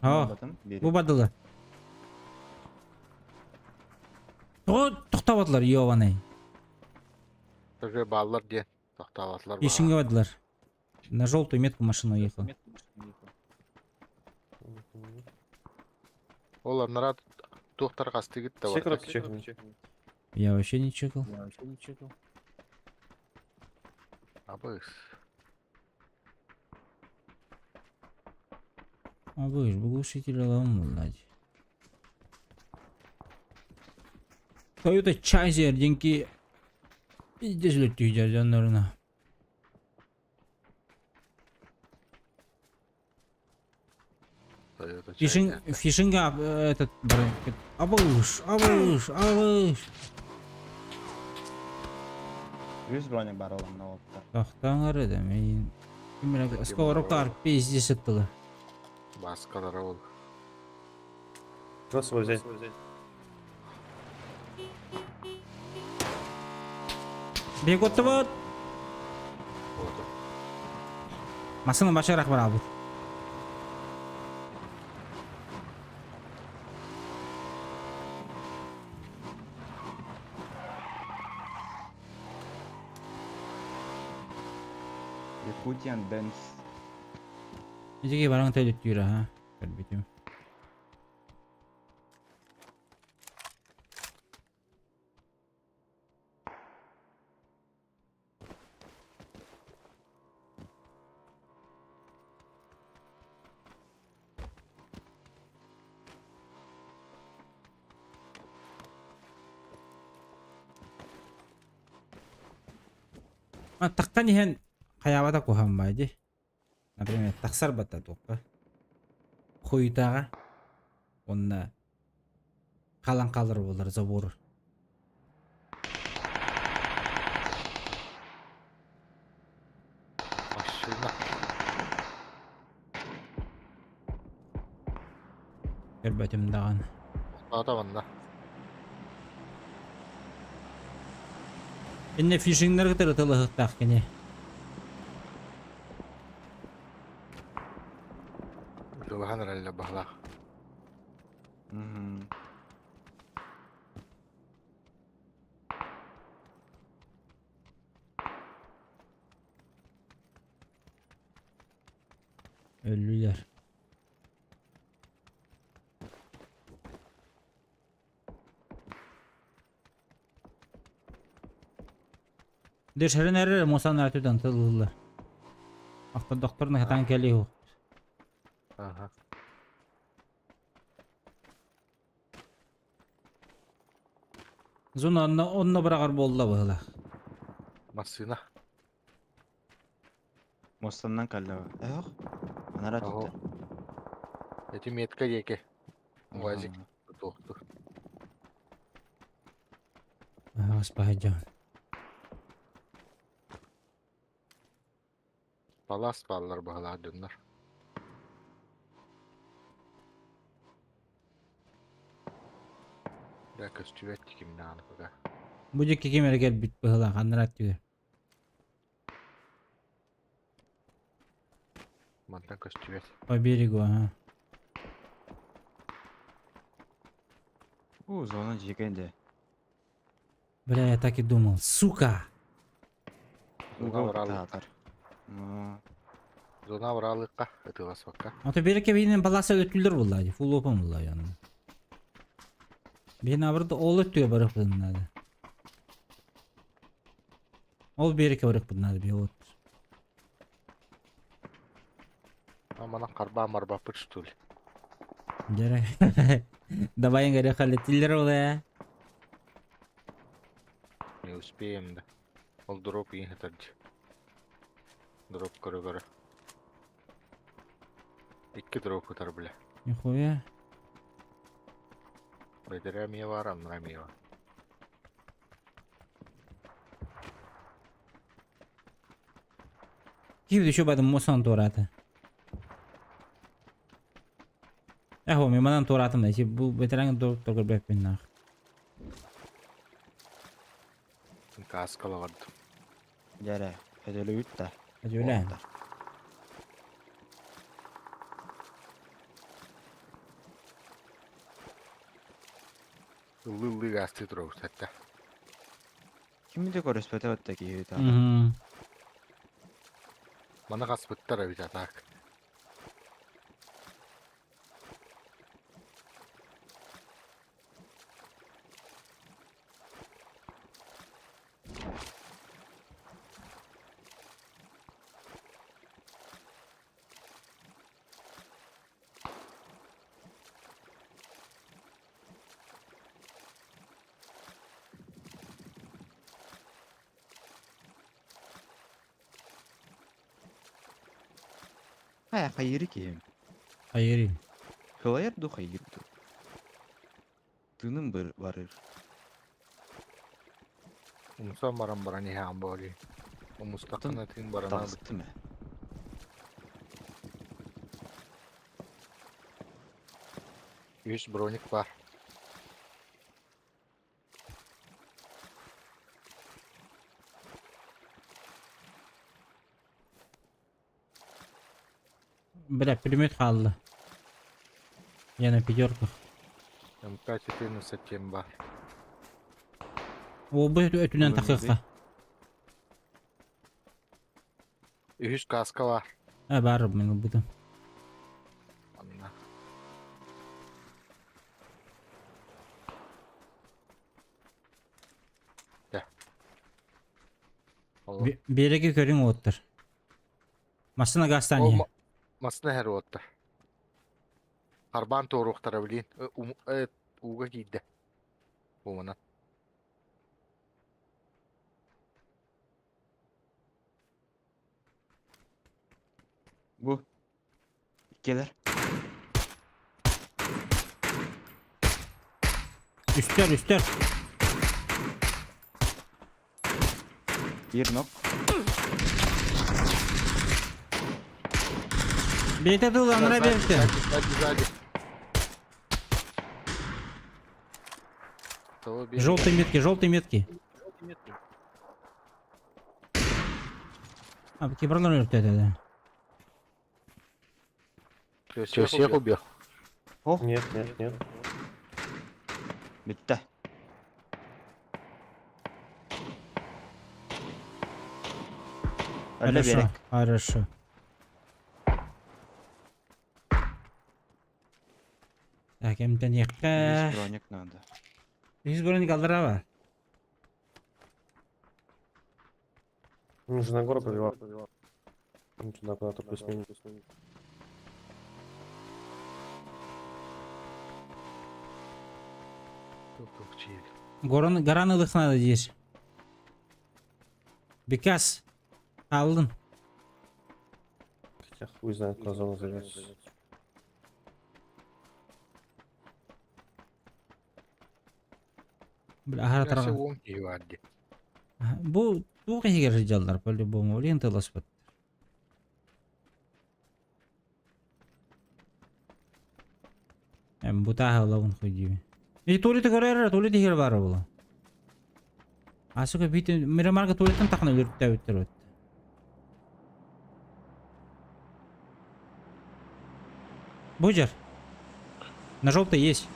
О, бу бадылы. О, тоқтабадылар, ёбаный. Тоже бааллар диэн. Тохтообатылар Ишинге бадылар. На желтую метку машина уехала. Ол анараа туохтар хастыгыт да Все бар. коробки чекнули. Я вообще не чекал. Абайс. А вы ж, глушитель аламын, блядь. Toyota Chaser денки Пиздец дьоннорuna. Toyota Фишинг, Chaser. фишинга этот, абыш, абыш, абыш. 100 броня бар olan oldu. Тохтоңор да мен. Кимре сковородкалар пиздец ыттылар. Баскалара ол. Что с собой взять? Беготтубут. Вот. Машина башарак бар албыт. Якутиан Дэнс. Итиги баран төлүттүүр аха. Көрбүтүм. Таххан иһэн хайаабата куһаҕан баай дии. Например, тахсар батта туохха. Хуйтаҕа уонна халан хаалар буолар забор. Машина. Көрбөтүм даҕаны. Ата манна. Инне фишингнер кытары тылыһыктаах кини. Ытылаһан эрэллэ баһылаах. Мгм. Өллүлэр. Дешерин эрэр мусан артыдан тылыллар. Автодокторна хатан кэлиһу. Ага. Зона онно онно быраҕар буолла быһылаах. Массыына. Муостаннан кэллэ. Эх. Анара Аһо. түттэ. Эти метка диэки. Уазик туохтур. Аҕас баһыдьан. Палас бааллар баһылаах дьоннор. Да көстүбэт кимнээн пока. Бу диэки ким эрэ кэлбит быһылаах анараа өттүгэр. Мантан көстүбэт. По берегу, ага. У, зона дьиэкэнде. Бля, я так и думал. Сука! Зона Уга баралыкка. таатар. Зона баралыкка. Ытыласпакка. Ото берекке биһинен баласа өттүлэр буолла дии, фулл опен буолла янна. Биһин абырды ол өттүгэ барыахпытын наада. Ол биэрэккэ барыахпытын наада биһи от. Амана карбаа марбаппыт что ли? Дьэрэ. Давай говорю, халетиллер ол ээ. Не успеем да. Ол дроп иин хатарджы. Дроп көрө-көрө. Икки дроп ытар бля. Нихуя. Бэдэрээ эмиэ баар, аннара эмиэ баар. Киһи еще бадым муосан туораата. Эхо, мен манан туораатым да, бу бэтэрэҥ торгорбэппин наах. Кааскала бардым. Дьэрэ, өтөлүбүт да. Өтөлөөн. Ыллыы-ыллыы гаастыы турабыт хатта. Кими да көрүспэтэ отта киһи таата. Маны хаспыттар эбит атаак. Хайа хайыыры киһим. Хайырын. Кылайар ду хайыыр ду. Тыыным барыр. Умсан баран баран иһэҕин буолуй. Умустаххына тыын барана Таҕыстым ээ. Үс броник баар. Бля, пулемет хаалла. Я на пятерках. МК-14 диэн баар. Уолбут өтүнэн Бүгүн тахыахха. Үһүс кааска баар. А, баар мин ылбытым. Анна. Дэ. Ол Биэрэги көрүҥ уоттар. Массына газтаан Ол иһэ. Массына иһэр уоттар. Харбаан туоруохтара билин. Ууга киирдэ. Бууманан. Бу. Иккилэр. Үстэр, үстэр. Биир нок. Бэйэтэ тыл анара Сзади, берте. сзади, сзади, сзади. Того бери. Желтые метки, желтые метки. А, киберлар өлтөтө. Всё, всех всех убил. Нет, нет, нет. Бүттэ. Өлө Хорошо, берек. хорошо. Так, эмтениэххэ. Үс броник надо. Үс броник аллараа Нужно на гору повела. Ну, туда куда-то плюс-минус. Тух, чиик. Горан, гораны ылых надо здесь. Бекас. Алдын. Хотя хуй знает, куда зона зайдет. Бля, аһара Нәрсе тара. уон киһи баар дии. Бу туох иһигэр сылдьаллар по-любому. Олен тыласпыт. Эм бутааһы ылабын хуй И туалеты көрөр, туалет иһигэр баар буолла. А сука бит Мирамарга туалеттан тахна өлөртөөбүттэр өт. Буджер. На желтый есть.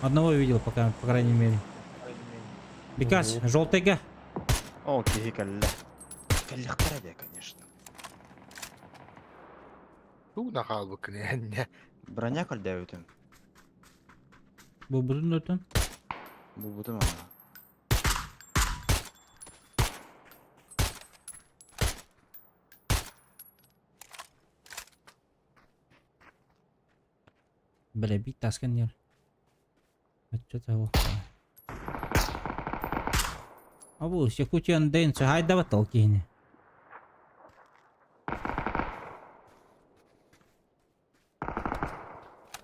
Одного видел пока, по крайней мере. Бекас, Мгм. желтыйга. О, киһи кэллэ. Кэллэхтэрэ дии, конечно. Туу нахаалбыккын энне. Броня кэлдээбитим. Бу бутун өтөн. Булбутум ана. Бля, бит таскан нер. Что-то его. А бу, Якутиян Дэнс, хайда толкини.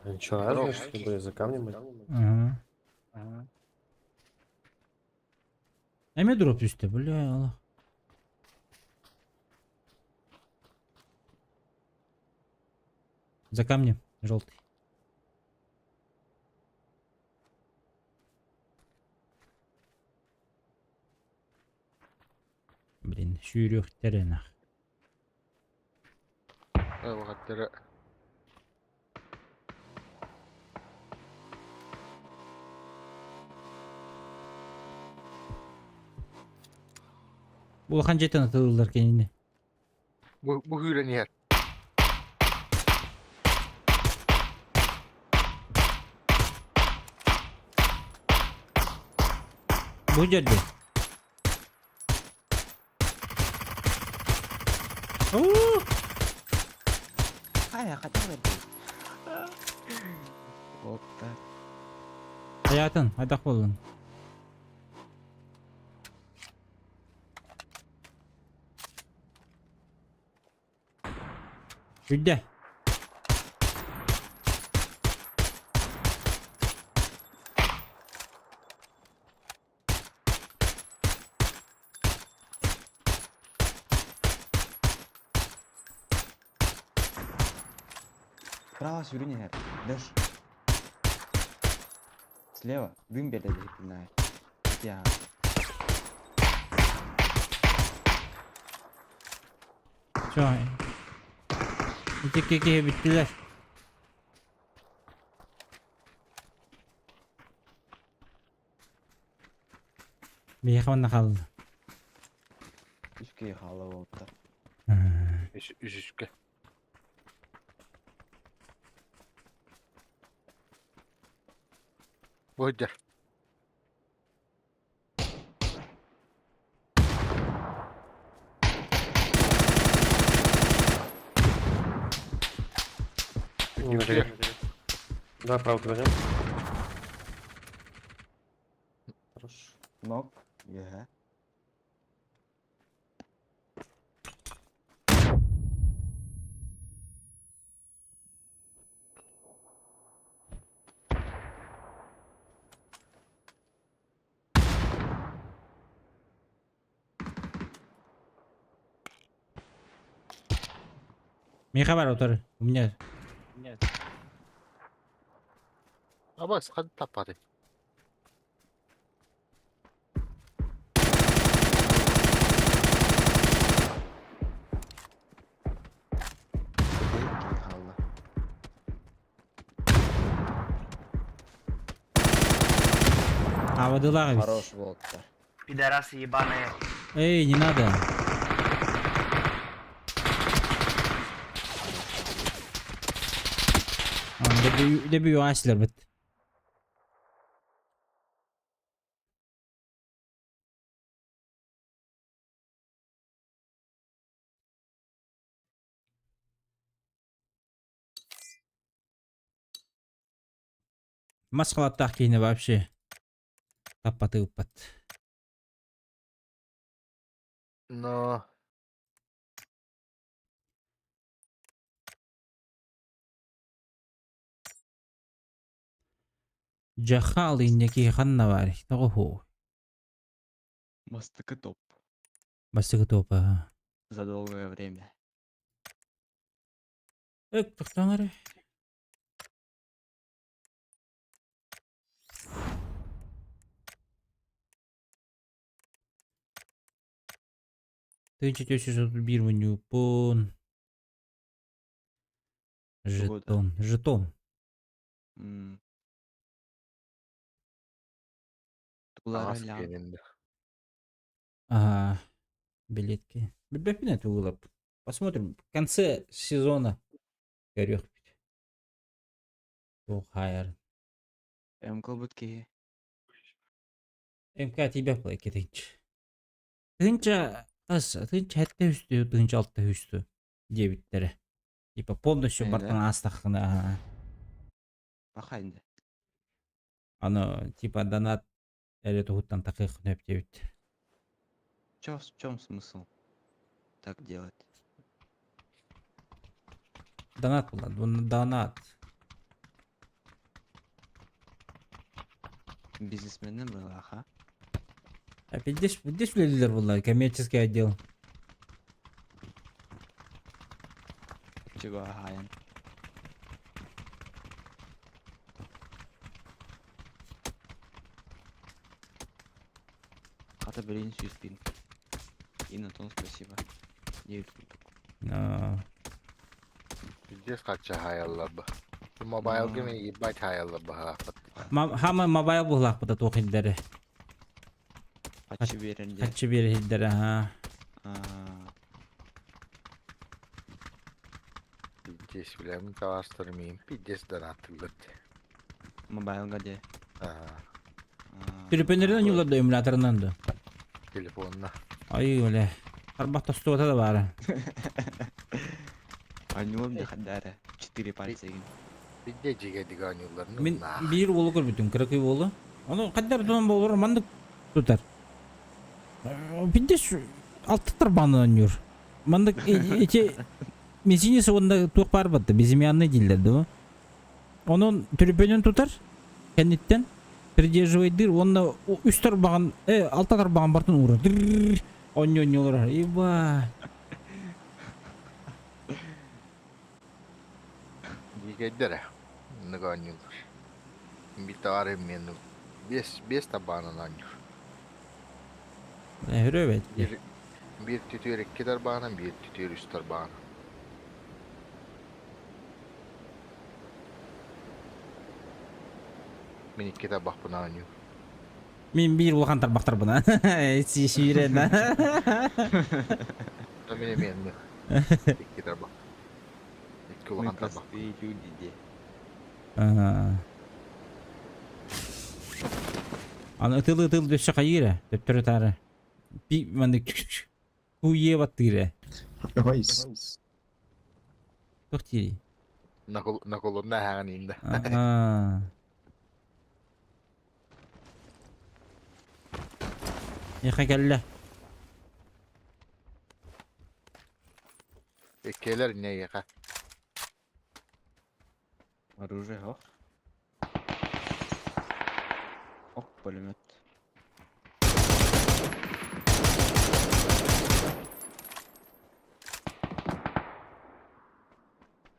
Они что, разные, что ли, были за камнем? были? Ага. Эме дроп түстэ, бля, Аллах. За камнем, желтый. Блин, сүүрүөхтэрэ нах. Баҕаттара Улахан дьиэтин атылылар кинини. Бу бу күүрэн иһэр. Бу дьэрди. Уу! Хайа, хотя бы Вот так. Хаятын, хайдах буоллун. Бүдде. Справа сүүрэн иһэр. Дэш. Слева. Дым биэрдэ диһиттинэ. Я. Все. Ити киһи бүттүлэр. Биһиэхэ манна хаалла. Үс киһи хаалла уолаттар. Үс үсүскэ. Бодьар. Не на Да, правда, да? Хорош. Нок. Еhe. Миха бар отор. У меня. Абас хад таппаты. Бүтэһик киһи хаалла. Авадылар ведь. Хорош уолаттар. Пидорасы ебаные. Эй, не надо. Дөбү аслар бит. Масқалаттақ кейіні вообще. Таппаты ұппат. Но Жахал иннеки ханна бар. Тоғу. Мастыкы топ. Бастығы топа. За долгое время. Өк, тоқтаңыр. Тынча 431 мынюпон. Погода. Жетон. Жетон. М. Тулары аас лям. киэнинде. Ага. Билетки. Бебепин это было. Посмотрим. В конце сезона. Горёх. Ох, хайр. МК бут киһи. МК тебя плайки тынч. Тынча ас, тынч хәтта үстü, тынч алтта үстü. Дебиттері. Типа полностью Э, да? бартан астақына. Ага. Баха инде. Аны типа донат әлі туғыттан тақиқ нөп дебит. Чё, в чем смысл так делать? Донат болады, бұны донат. Бизнесмены было, аха. Опять здесь лидер была, коммерческий отдел. Чего, ага, ян. Ата блин сюспин. И на том спасибо. Девять курдук. А, Пиздец хача хаяллаба. Мобайл геме ебать хаяллаба хафат. Хама мобайл бұлақ бұда тоқилдері. Хачы беренде. Хатчы берілдері, ага. А, Пиздец бля, мин тавастыр мин. Пиздец донаттылыр. Мобайлга де. Аа, Телефоннерден юлларды эмуляторынан да. телефонна. Ай, өле. Арбақ тостуғата да бары. Анюлым де хаддары. Четыре пальца еген. Пиздец жиге диган юлларын. Мен bir оğlu көрбүтүм, кыракый оğlu. Оны каддар тунан болор, мандык тутар. Пиздец алты тарбаны ойнор. Мандык эти мезинесі онда туох бар батты, безымянный дейлер да. Онун түрпөнүн тутар, кенеттен придерживает дыр, онда үч тарбаган, алты тарбаган бартын урар. Оньо оньо Иба. Жигеддер. Ныган юллар. Bir tane мен бес бес табанын анюр. Хүрөбөт. Bir bir tütür iki tarbanın, bir tütür üç tarbanın. Мен iki табақ бұна анюр. Мин биир улахан тарбахтарбына. Сүүрэн. Мин эмиэ икки тарбах. Икки Мы улахан тарбах. простые люди, де. Аны ытыл-ытыл өссө хайыыра, төптөрү таары. Би маннык куйе баттыыра. Туох диирий? Наколунна аһаҕын ииннэ. Аа. Миэхэ кэллэ. Иккиэлэр инньэ эйиэхэ. Оружие ох. Ох, пулемет.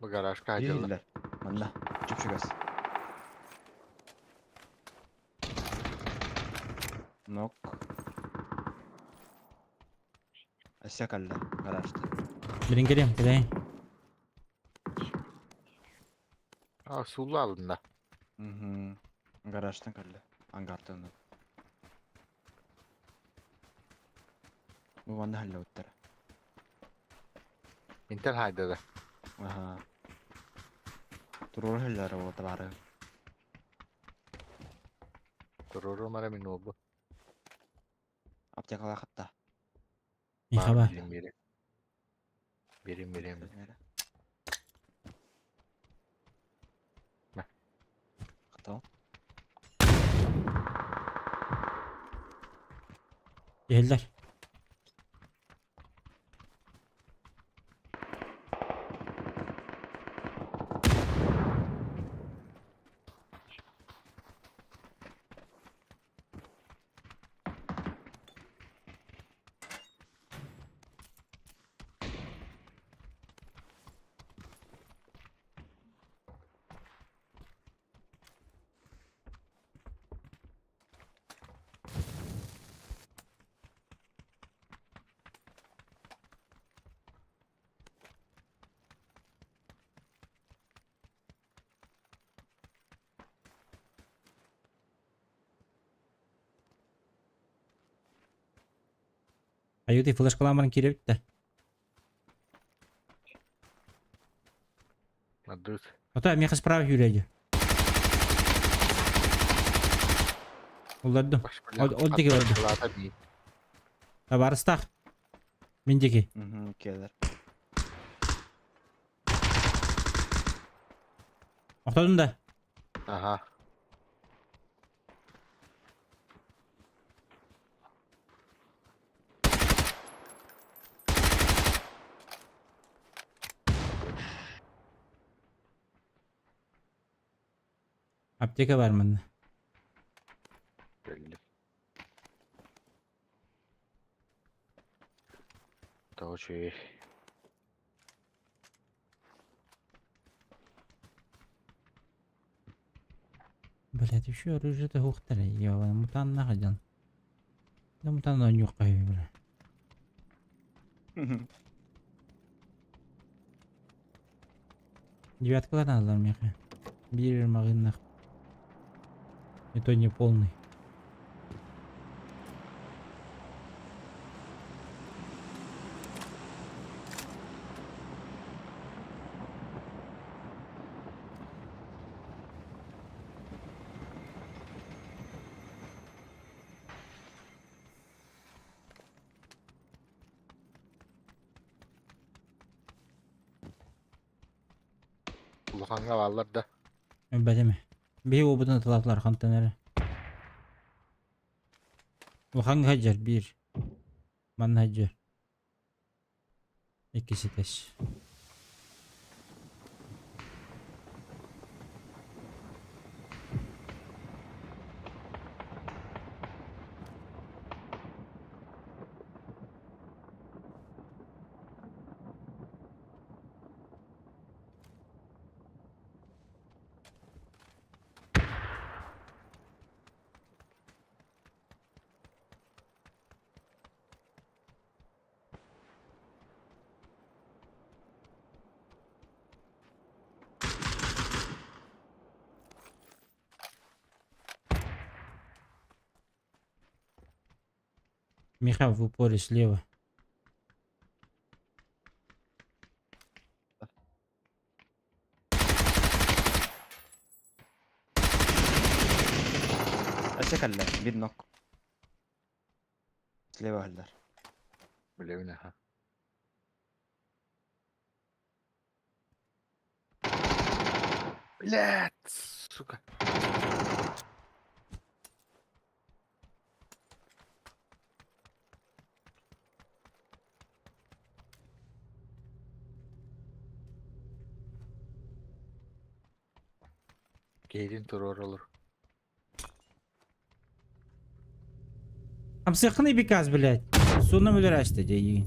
Бу гаражка дьылла. Иһиллэр. Манна. Чүпчүгэс. Нок. Өссө кэллэ гаражта. Билин кэлиэм, кэлэйин. А, суулла алынна. Угу. Гаражтан кэллэ. Ангартан. Бу манна халлыбыттара. Интен хайдада. Аха. Туруора халлара буолта баары. Туруру мара мин уолбу. Аптекалаах хатта. Миэхэ баар. Бирим бирим. Бирим бирим. Мэ. Хата. Иһиллэр. Аюты флешкалаан баран киирэбит да. Маддыт. Ото миэхэ справа сүүрээдьи. Уллардым. Ол диэки барда. Лата би. Табаарыстаах. Мин диэки. Угу, келер. Охтодум да. Ага. Аптека бар манна. Кэллим. Тоҕо үчүгэй. Блядь, еще оружие-то хуохтара. Ёбана, мутаннаах дьон. Да мутан оонньуохха үһү, бля. Девяткалар наадалар миэхэ. Биир маҕыыннах. И то не полный. Улахаҥҥа бааллар да. Өлбөтүм. Биһи уобутун ыталаатылар хантан эрэ. Улахаҥҥа сылдьар биир. Манна сылдьар. Иккис этээс. Миха в упоре слева. Өссө кэллэ, биир нок. Слева ыһыллар. Билэбин аха. Блядь, сука. Киһитин туруоралар. Хамсыаххыный биказ, блядь. Суунам өлөр аста дьэ.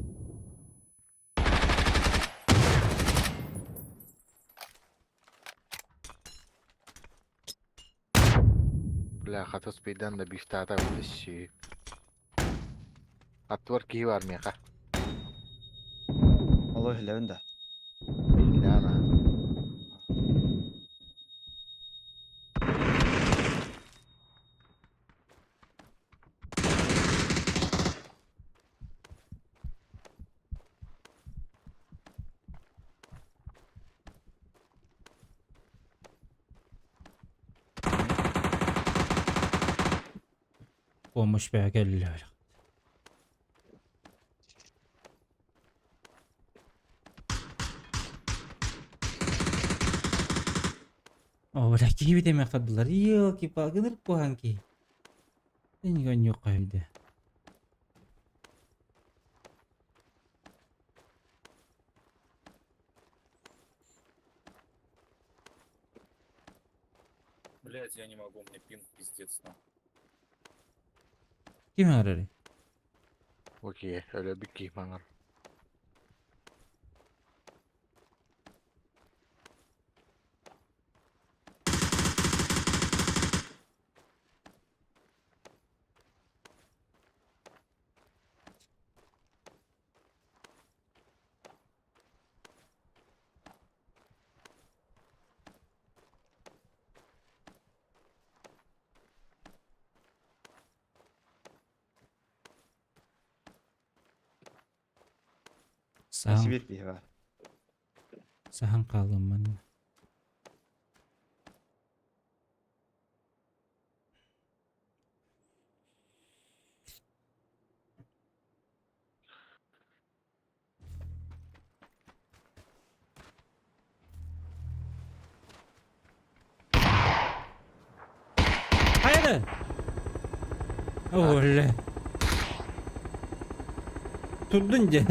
Бля, хата спидан да бифтаата вытащи. Аттыбар киһи бар миэхэ. Олор иһиллэбин да. Иһиллээн аа. Помощь бэйэ кэллилэр. О, бля, киһибит эмиэ хардылар. Елки-палки, ынырык куһаҕан киһи. Энньүк хайда. Блять, я не могу, у меня пинг пиздец на. Ким ыҥырарый? Окей, өлөрбүт киһи маҥар. Саһан, Сибирь киһи баар. саһан хаалыам манна. Хайа Оле. Турдун дьэ.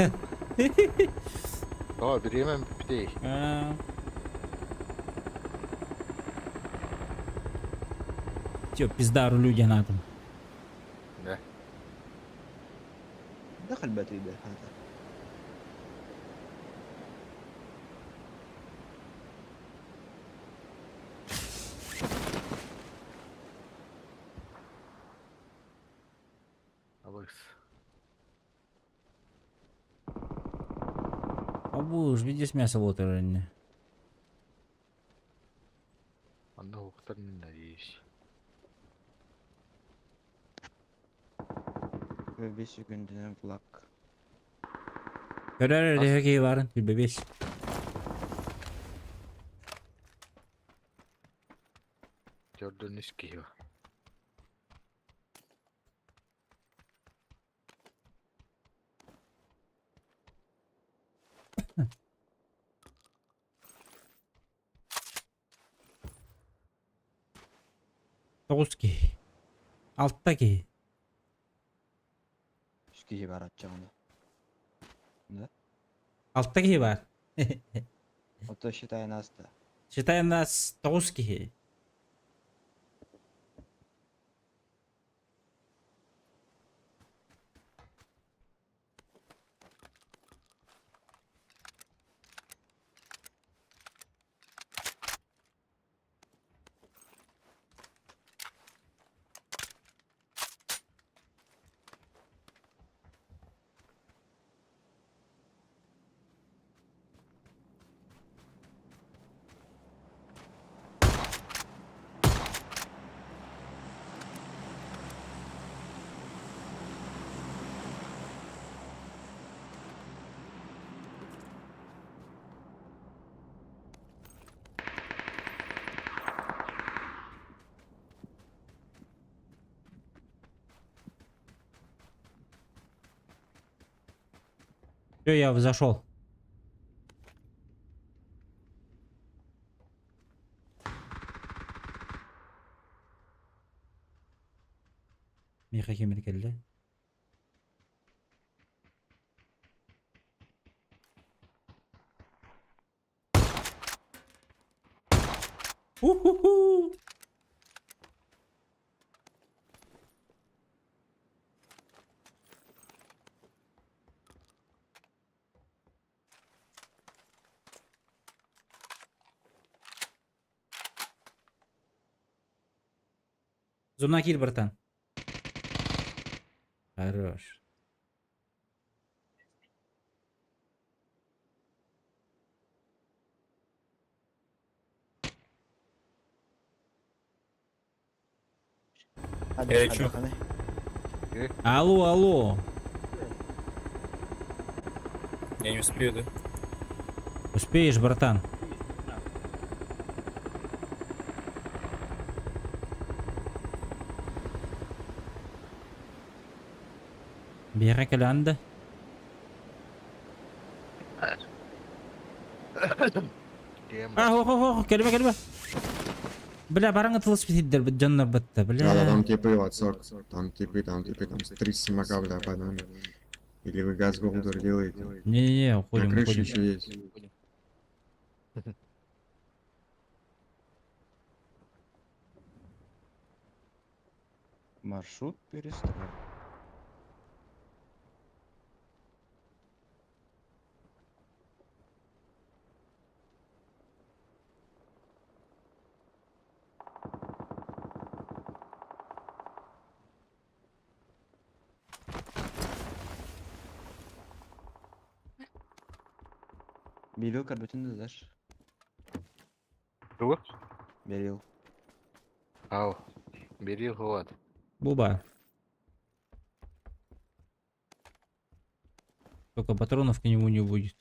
Оо, бириэмэм бүппүтэй. Аа. Чё, пизда рулю диэн Да. دخل باتري هذا. Абыс. Абуш, видишь мясо вот ранее. Онно уһуктар мин надеюсь. Бес күндүнэн флаг. Көрөр эрэ киһи барын, билбэбиэс. Төрдөн үс киһи бар. Тоҕус киһи. Алта киһи. Үс киһи баар оччоҕуна. Да? Алта киһи баар. Ото считай нас да. Считай нас тоҕус киһи. Все, я зашел. Миха кемер келді. Уху-ху! Зубна киир, братан. Хорош. Эй, чё? Алло, алло. Я не успею, да? Успеешь, братан. Биэхэ кэлэн да. Диэн А, хо, хо, хо, кэлбэ, кэлбэ. Бля, бараҥа тылыс битиддер дьоннор бытта, Да, да, бля. там типы, отсок. Там типы, там три смока, бля, под нами. Или вы газ голдер делаете. Не-не-не, На уходим, крыше уходим. еще есть. Маршрут перестроен. Берил карбутин дашь? Тугу? Берил. Ау. Бери вот. Буба. Только патронов к нему не будет.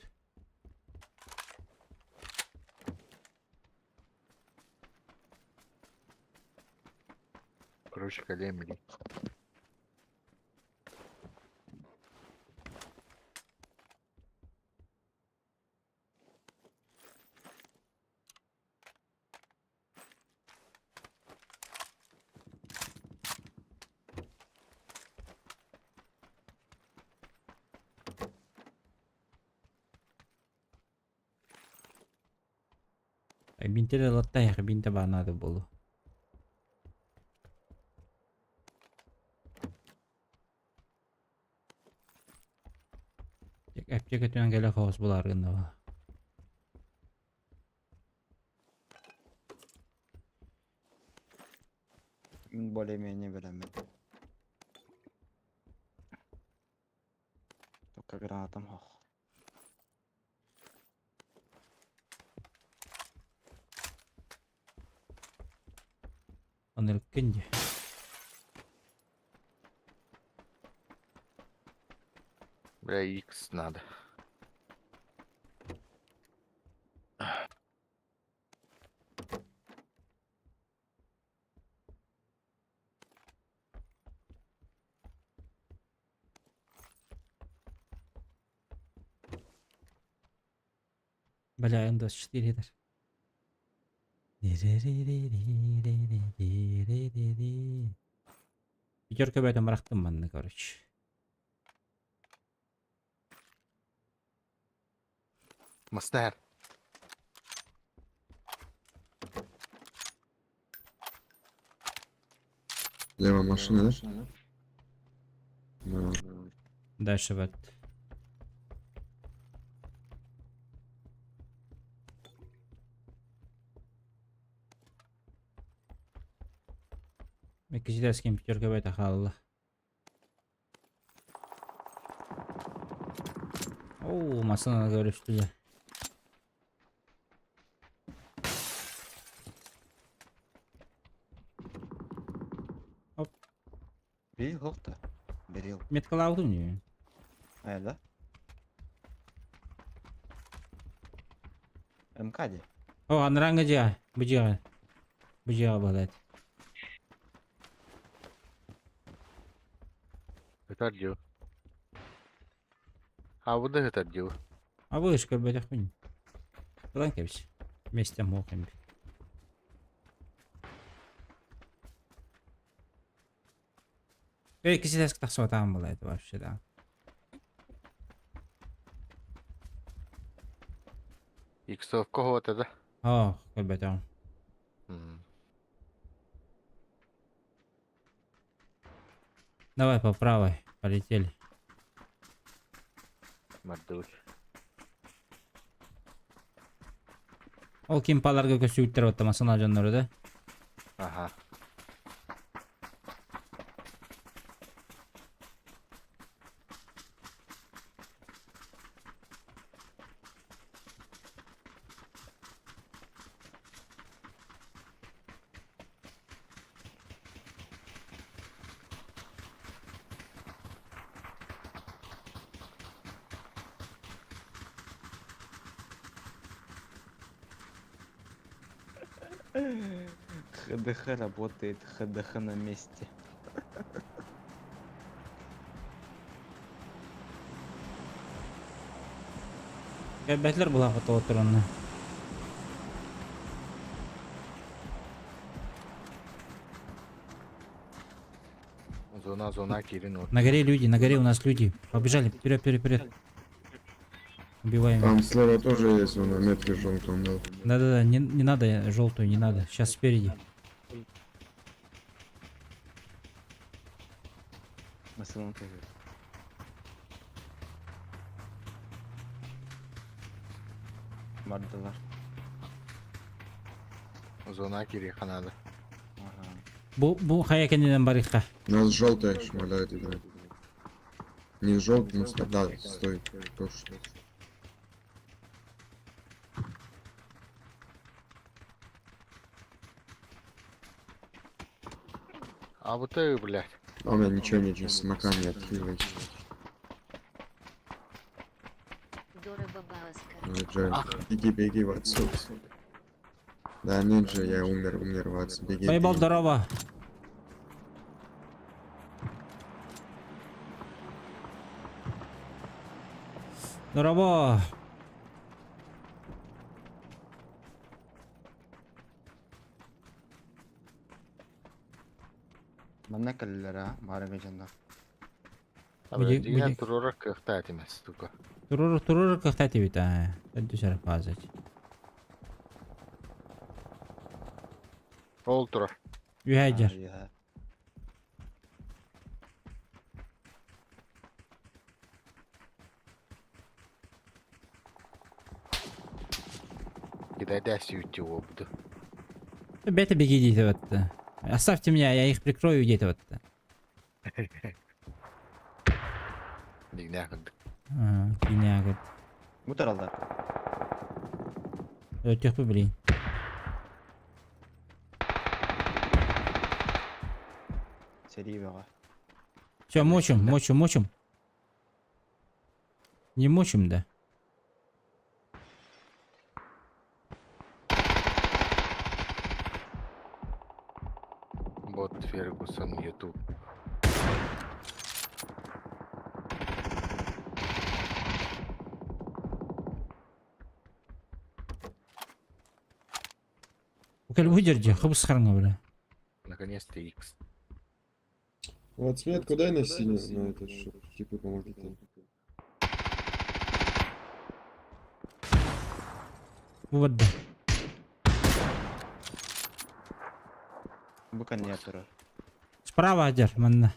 Короче, калемли. Бинте латтайх, бинте надо было. Аптека түн кэлэ хаос булар гынна. Более-менее билэммин. Только гранатам суох. Аныр кенди. Бля, X надо. Бля, М24 этаж. Пятерка в этом рахтым манны, короче. Мастер. Левая машина, да? Да. Дальше вот. Меккизидерским пятерка в это халла. О, масына говорю, что ли. Берил суох да. Берил. Меткалаабытым не? А, да? МК дии. О, анарааҥҥы дьиэ. Бу дьиэ. Бу дьиэ балат. Это где? Аабыда сытар дии. Абыш көрбөтөхпүн. Ылан кэбис. Миэстэм суох эбит. Эй, кисилэск тахсыбатаҕым была это вообще, да. Иксовка хота да. О, көрбөтөҕүм. Давай по правой, полетели. Мардыбыт. Ол кимпаларга көссүүттэр оттама сана дьоннору да. Аха. ХДХ работает, ХДХ на месте. Кэлбэтилэр булаахыт оҕотторунна. Зона, зона, кирин вот. На горе люди, на горе у нас люди. Побежали, вперед, вперед, вперед. Убиваем. Там слева тоже есть, он на метке желтом дал. Да-да-да, не, не надо желтую, не надо. Сейчас спереди. Массыына тоже. Бардылар. Зона кириэхэ надо. Ага. Бу, бу хайа кэннинэн барыахха. Нас желтая шмаляет играет. Не желтый, но да, стой, точно. А вот ты, блядь. А у меня ничего нет, смока не отхиливайся. Дорого Бааска. Ну, Беги, беги, Ватсон. Да, нет же, я умер, умер, Ватсон, беги. Поебал, беги. здорово. Здорово. Манна кэллилэр аа, баарга дьоннор. Дьиҥэр туруорар кыахтаах этим, сука. Турur турur кыахтаах эбит аа. Өйдөсөр фаза. Ол турар. Үһэ дьэр. Үһэ. Кидайда сүүтти уобуду. Бэйэтэ беги диэтэ батта. Оставьте меня, я их прикрою диэтэ батта. Дигнээх курдук. Киинэҕэ кыт. Бу тараллар. Өтөхпү блин. Сэрии бөҕө. Все, мочим, мочим, мочим. Не мочим, да? Бот Фергусон Ютуб. Кэл выдержи, хыбыс хараҥа бля. Наконец-то X. Вот цвет куда на синий, на это, чтоб типа помогли там. Вот да. Бу кэнниэ турар. Справа адер, манна.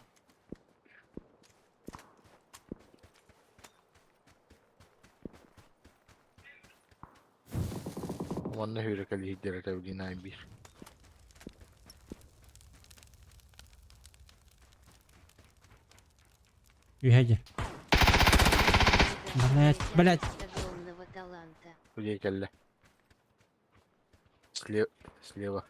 Уонна сүүрэкэлиһиирдэрэ тэбилиин биир. Үһэ дьэр. Блять, блять. Огромного таланта. Үлэ кэллэ. Слева. Слева.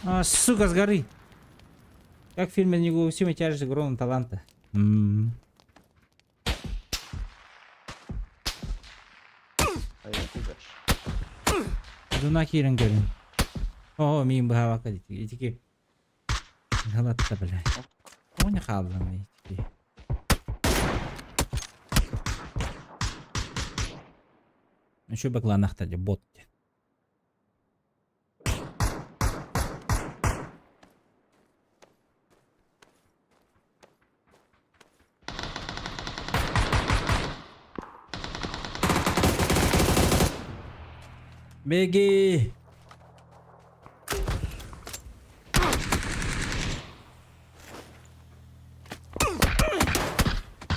А, сука, с горы. Как в фильме «Неугасимая тяжесть огромного таланта». М. Айа кугаш. Зона киирэн көрүн. Оо, миин быһаабакка дии. Итики. Галатта, блядь. Оня хааллым. дии. Еще бакланахта дии, бот дии. Беги!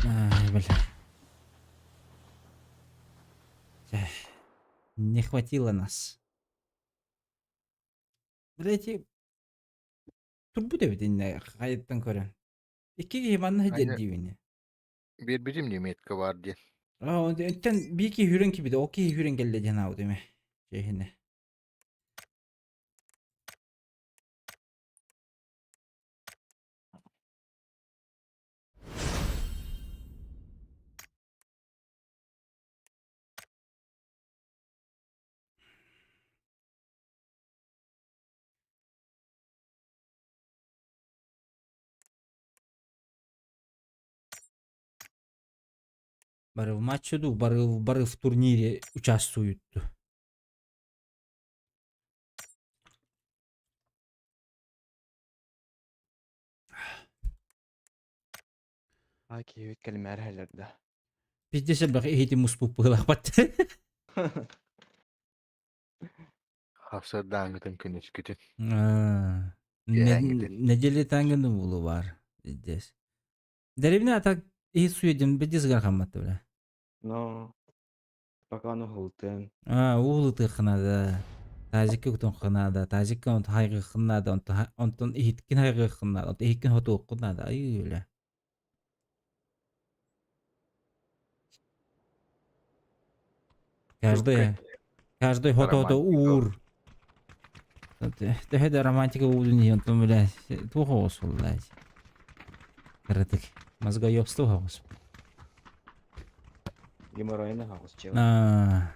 Ай, бля. Не хватило нас. Блять, турбут эбит иннэ хайыттан көрөн. Икки киһи манна сылдьар диибин. Биэрбитим дии метка баар диэн. Аа, оттон биир киһи үүрэн киирбитэ, ол киһи үүрэн кэллэ диэн аабыт эмэ. Чиэһинэ. Бары в матче дуу, бары в турнире участвуют. А киһибит кэлимээр иһэллэр да. Пиздец элбэх иһити муспуп быһыылаахпат. Хапсардааҥҥытын күнүскүтүн. Аа, Киэһээҥҥитин. Нэдиэлэ буолу баар. Пиздец. Дэриэбинэ а так иһит суйа диэн пиздец ыарахаммат бля. Но пока ону уһултын. Аа, уулутыахха наада. Тазикка кутуохха наада. Тазикка онтон хайгыаххын наада. Онтон иһиткин хайгыаххын наада. Онтон иһиккин хотуоххун наада. Айыы бля. Каждый, каждый хото-хото уур. Төһө да романтика уудун иһин, онтон бля, туох оҕус буолла. Кыратык. Мозгоебство оҕус. Геморройна хаҕыс чего. Аа.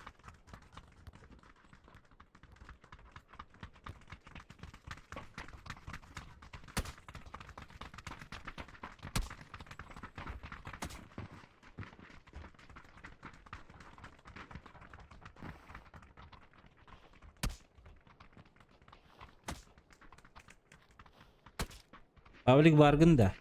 Павлик баргын да?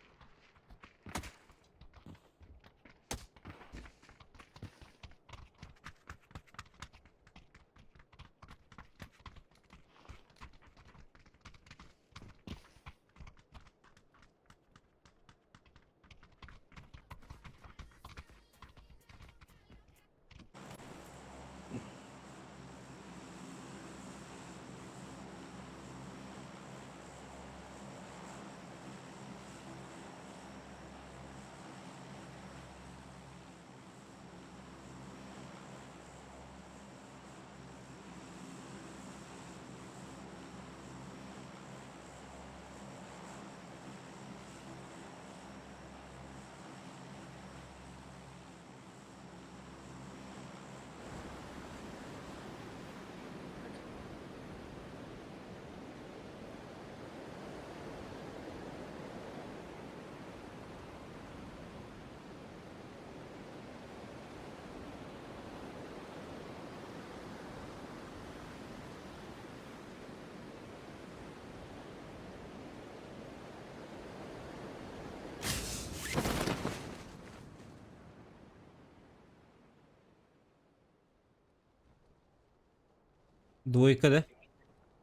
Двойка да?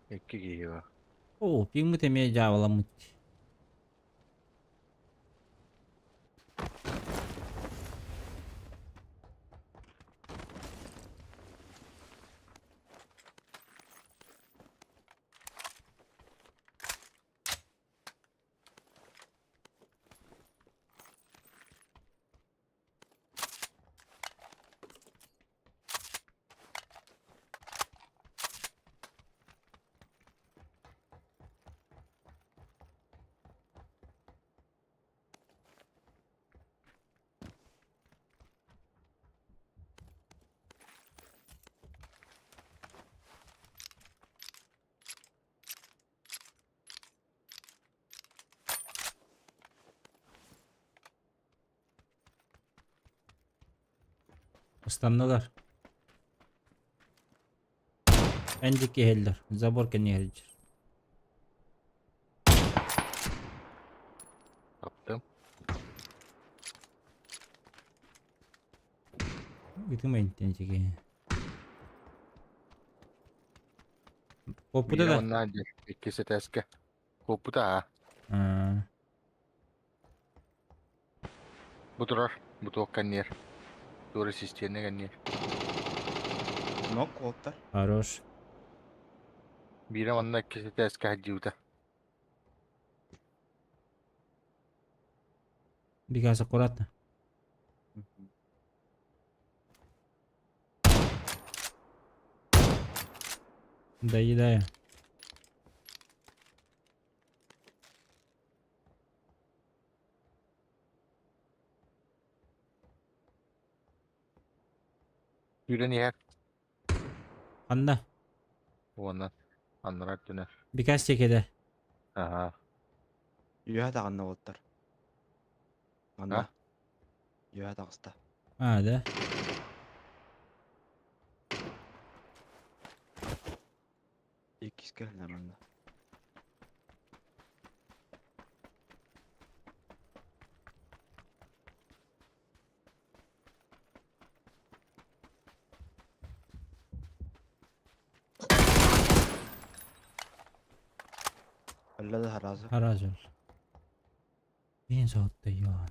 Икки киһи бар. Оо, пиҥмит эмиэ дьаабыламмыт. Ыстаннылар. Эн диэки иһэллэр. Забор кэннигэр сылдьар. Таптым. Ытым интен чеки. Куоппута да? Онна иккис этээскэ. Куоппута аа. Бу турар, бу туох кэнниэр. Туора систиэнэ кэнниэр. Нок уолтар. Хорош. Биирэ манна иккис этээскэ сылдьыбыта. Бигас аккуратно. Доедаю. Сүүрэн иһэр. Ханна? Уонна аннараа өттүнэн. Бикас тиэкэдэ. Аһаа. Үөһэ таҕынна уолаттар. Манна. Үөһэ таҕыста. А, да? Иккискэ кэллэ манна. Өллө да сразу. Сразу. Мин соттуйуон.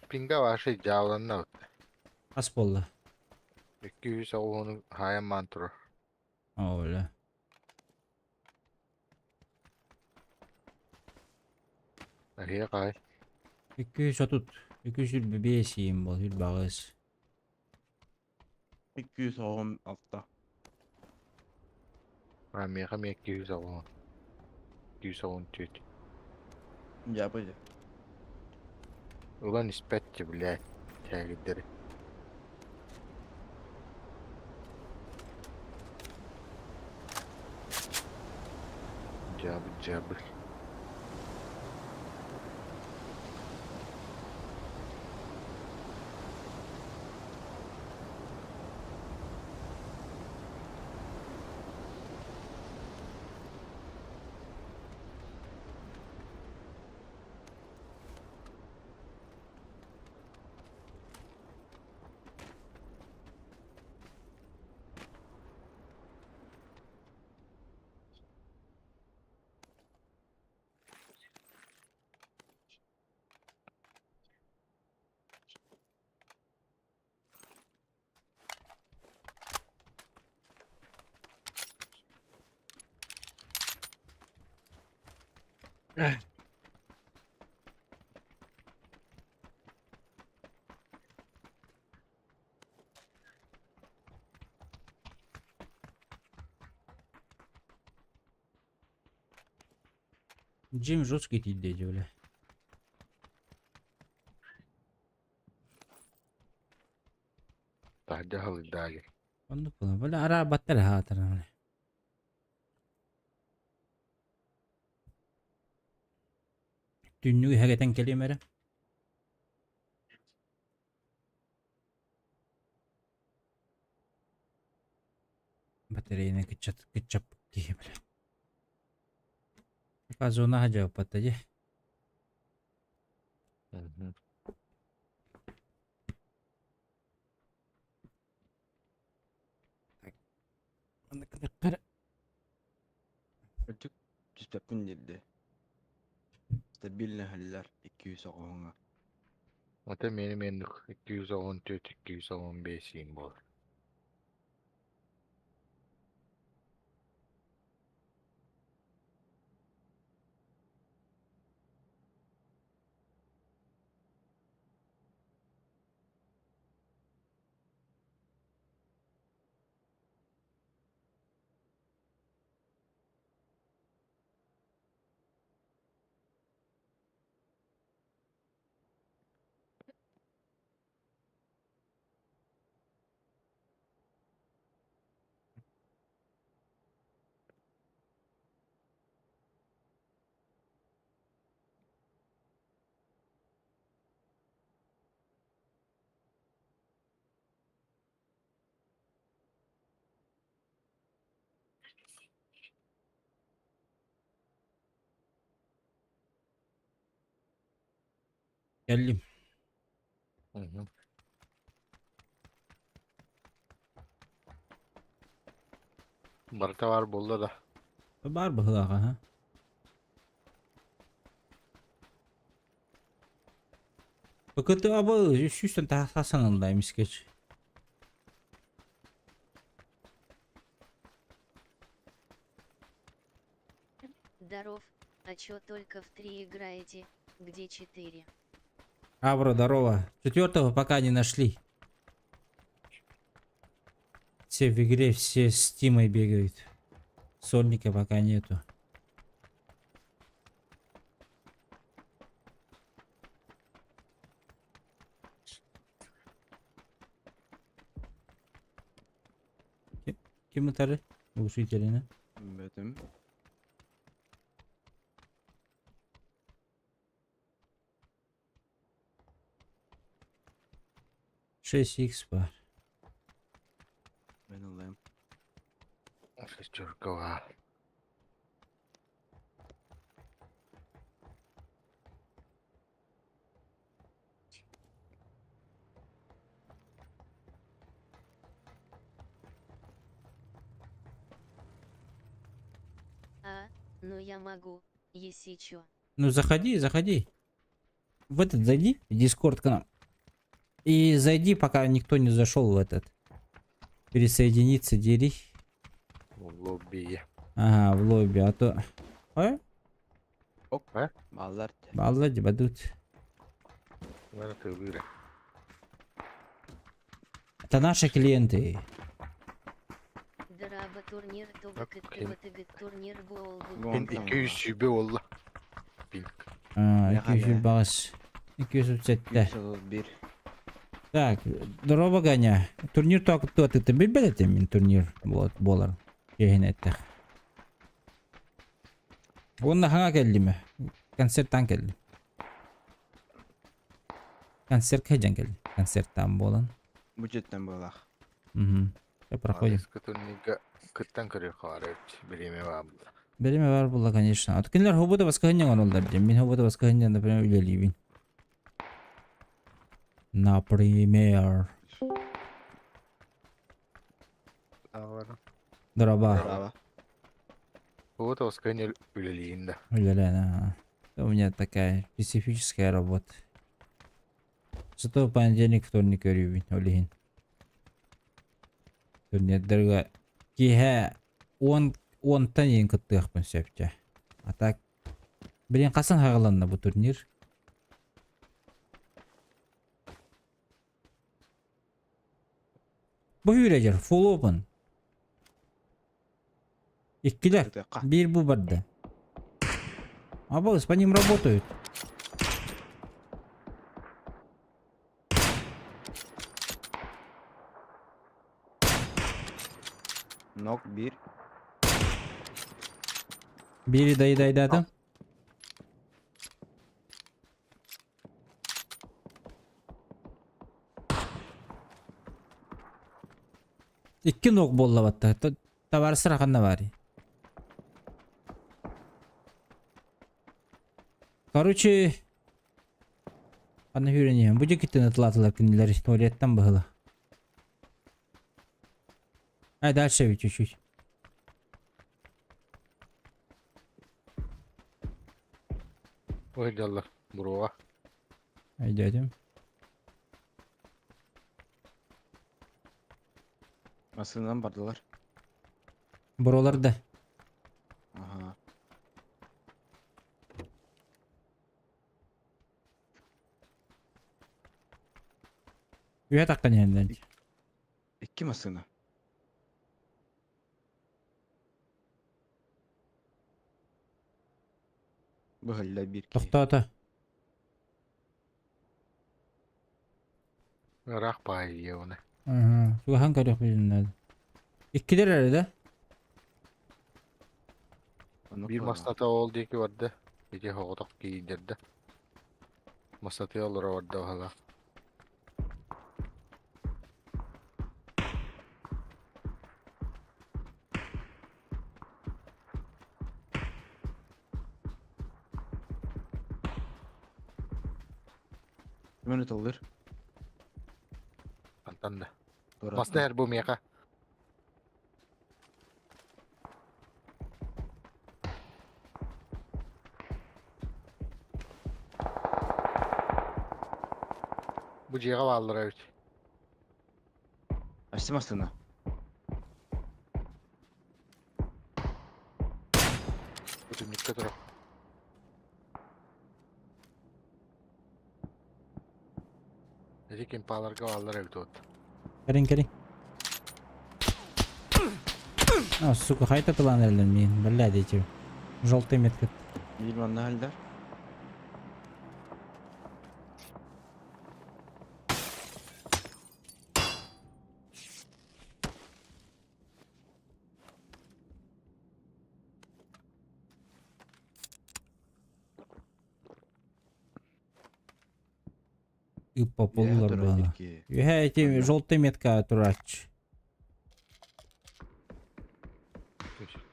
Пинга ваши дьааланна. Ас буолла. 200 хаайан маан турар. Оля. Эһиэ хаай. 230. 225 иим бол, 28. 216. А миэхэ эмиэ 210. 214. Дьэ бу Ылан испэт блядь. Тээгирдэри. Дьаабы дьаабы. Джим жесткий тиийдэ бля. Таһырдьа халыйдаagi. Оннук буолан бля араабаттар аһаатар бля. Түннүгү иһэгэтэн кэлиэм эрэ. Батарейаны кыччат кыччаппыт киһи бля. Пока зона садьабаппат дии. Мгм. Үрдүк түспэппин диирдэ. Стабильно иһэллэр 200 оҕоһуҥа. Ата мени мендик 214-215 иин буолар. Кэллим. Мгм. Барыта баар буолла да. Баар быһыылаах аха. ПКТ абы сүүстэн тахсан ылла эмискэч. Здоров, а чё только в три играете, где четыре? Абра, здорово. Четвертого пока не нашли. Все в игре, все с Тимой бегают. Сольника пока нету. Ким ытары? Глушителина. Бөтүм. 6 икс бар. Мен ыллыам. Шестеркова. А, ну я могу, если чё. Ну заходи, заходи. В этот зайди, в Дискорд к нам. И зайди, пока никто не зашел в этот. Пересоединиться, дери. В лобби. Ага, в лобби, а то... Ой, Бааллар. балла дебадут. Надо ты выиграй. Это наши клиенты. Драба турнир Так, ТВК турнир Болбу. Мен 200 сүбэ буолла. Пинк. А, Яха, 200 бағыс. 237. 231. Так, здорово, Ганя. Турнир только то ты ты билбет мин турнир вот болар. Кеһин эттэх. Онна хаҥа кэллиме. Концерттан кэллим. Концерт кэдьэн кэллим. Концерттан буолан. Бюджеттен буолах. Угу. Проходим. Турнирга кыттан көрүөх хаалар бириэмэ баар буолла. Бириэмэ баар буолла, конечно. От кинилэр хобута баскаһынньа оҥороллор диэн. Мин хобута баскаһынньа, например, үлэлиибин. Например. Дороба. Дороба. Хобута баскаһынньа үлэлиигин да. Үлэлээн, ага. У меня такая специфическая работа. Зато в понедельник, вторник өрүүбүн, ол иһин. Турнирдарга киэһэ уон уонтан иһин кыттыахпын сөп дьэ. А так, блин, хасан хаҕаланна бу турнир? Бу үүрэгэр full open. Иккилэр. Ытыахха. Биир бу барда. Абалыс, по ним работают. Нок биир. Биири дайдайдатым. Икки ног буолла батта. Табаарыстар ханна баарый? Короче, ханна үүрэн Бу дьикиттэн ытылаатылар кинилэр туалеттан быһыла. Ай, дальше чуть-чуть. Ой, дьаллар. Буруоҕа. Айдетим. Массыынан бардылар. Буралар да. Ага. Үһэ таххан иһэллэр. Икки массыына. Быһылла биир киһи. Тохтоото. Ыраах баайы оны. Ага. Чугаһан көрүөх наада. Иккилэр эрэ да? Оннук Биир буолла. мастата ол диэки барда. Ити хоҕотох киирдэрдэ. Мастатыга олоро барда баһылаах. Ким ытыллыр? Антан да. Туора. Маста эр бу миэхэ. Бу дьиэҕэ бааллара эбит. Өссө массыына. Бу түннүккэ турар. Ити кимпаларга бааллар эбит вот. Кэлин кэлин. А, сука, хайта тылан эрэллэр миин. Бля, дети. Желтый метка. Биир манна халдар. Ыппа полулар буолла. Үһэ эти желтый метка турач.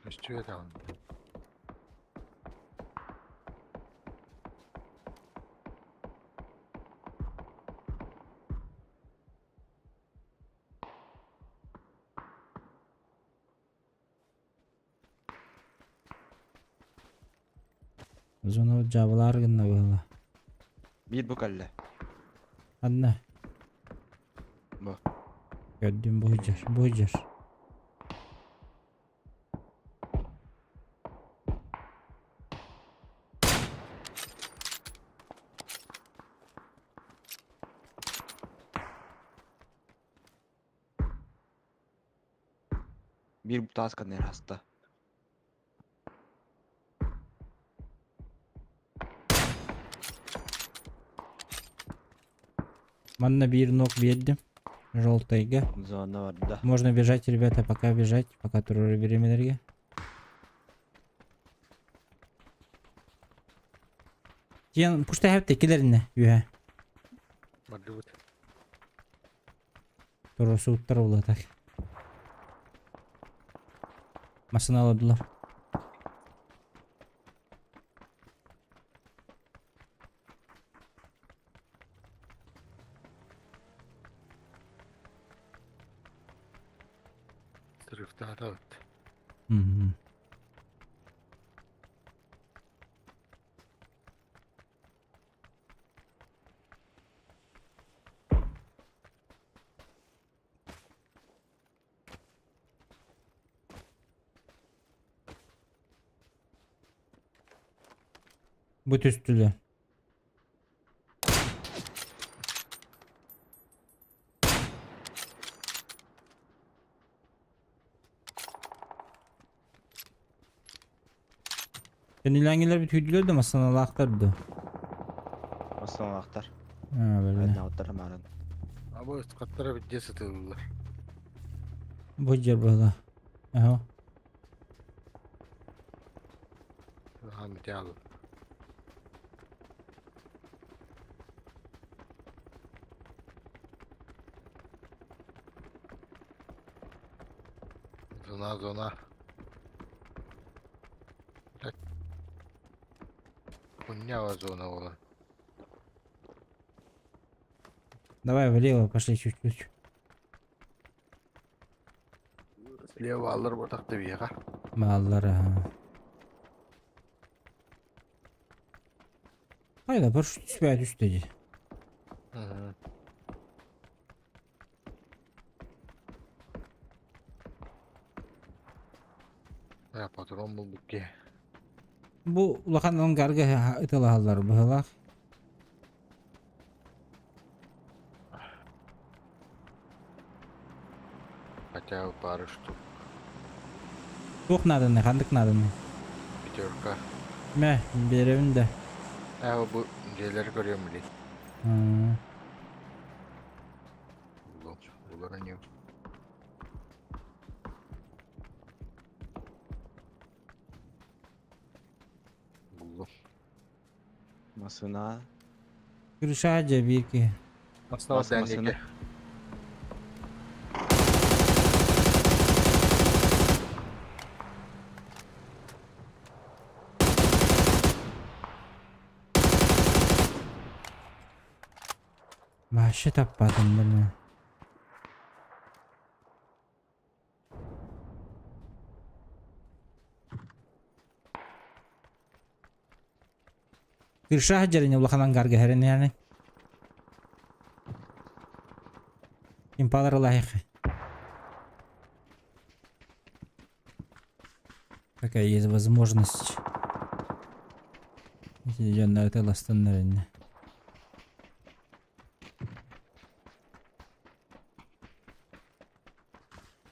Көстүө даҕаны. Зона дьаабылаар гынна быһыла. Биир бу кэллэ. Анна. Бу. Көрдүм бу сылдьар, бу сылдьар. Биир таас каннер хаста. Манна биир ног биэрдим. Желтыйга. Зона барда. Можно бежать, ребята, пока бежать, пока турары бириэмэлэргэ. Тиэн пушта хэпте килеринне үһэ. Бардыбыт. Турусууттар улатар. Массыына олордулар. Срывтаатабыт. Мгм. Бу түстүлэр. Кэннилээҥҥилэр бүтүйдүлэр да массыыналаахтар дуо? Массыыналаахтар. Аа, бэлэ. Айнаабыттар амаарын. Абы ытқаттара бидде сытыллар. Бу дьэр быһыла. Аһа. Ахан тял. Зона, зона. Блядь. Хуйня зона была. Давай влево пошли чуть-чуть. Слева алыр ботақты бияға. Маллар, аха. Хайда, бір түспей түсті дей. Э, патрон булбут киһи. Бу улахан ангарга ыталаһаллар быһылаах. Хотя бы пару штук. Туох нааданы, ханнык нааданы? Пятерка. Мэ, биэрэбин да. Э, бу дьиэлэри көрүөм билин. Булуом. Булар иним. Буллум. Масына. Крыша дьэ биир киһи. Основа Мас- масына. диэки. Вообще таппатым бile. Крыша дьэрин улахан ангарга хэрин яны. Импалар лайық. Какая есть возможность. Дьоннор ыталастыннар инне.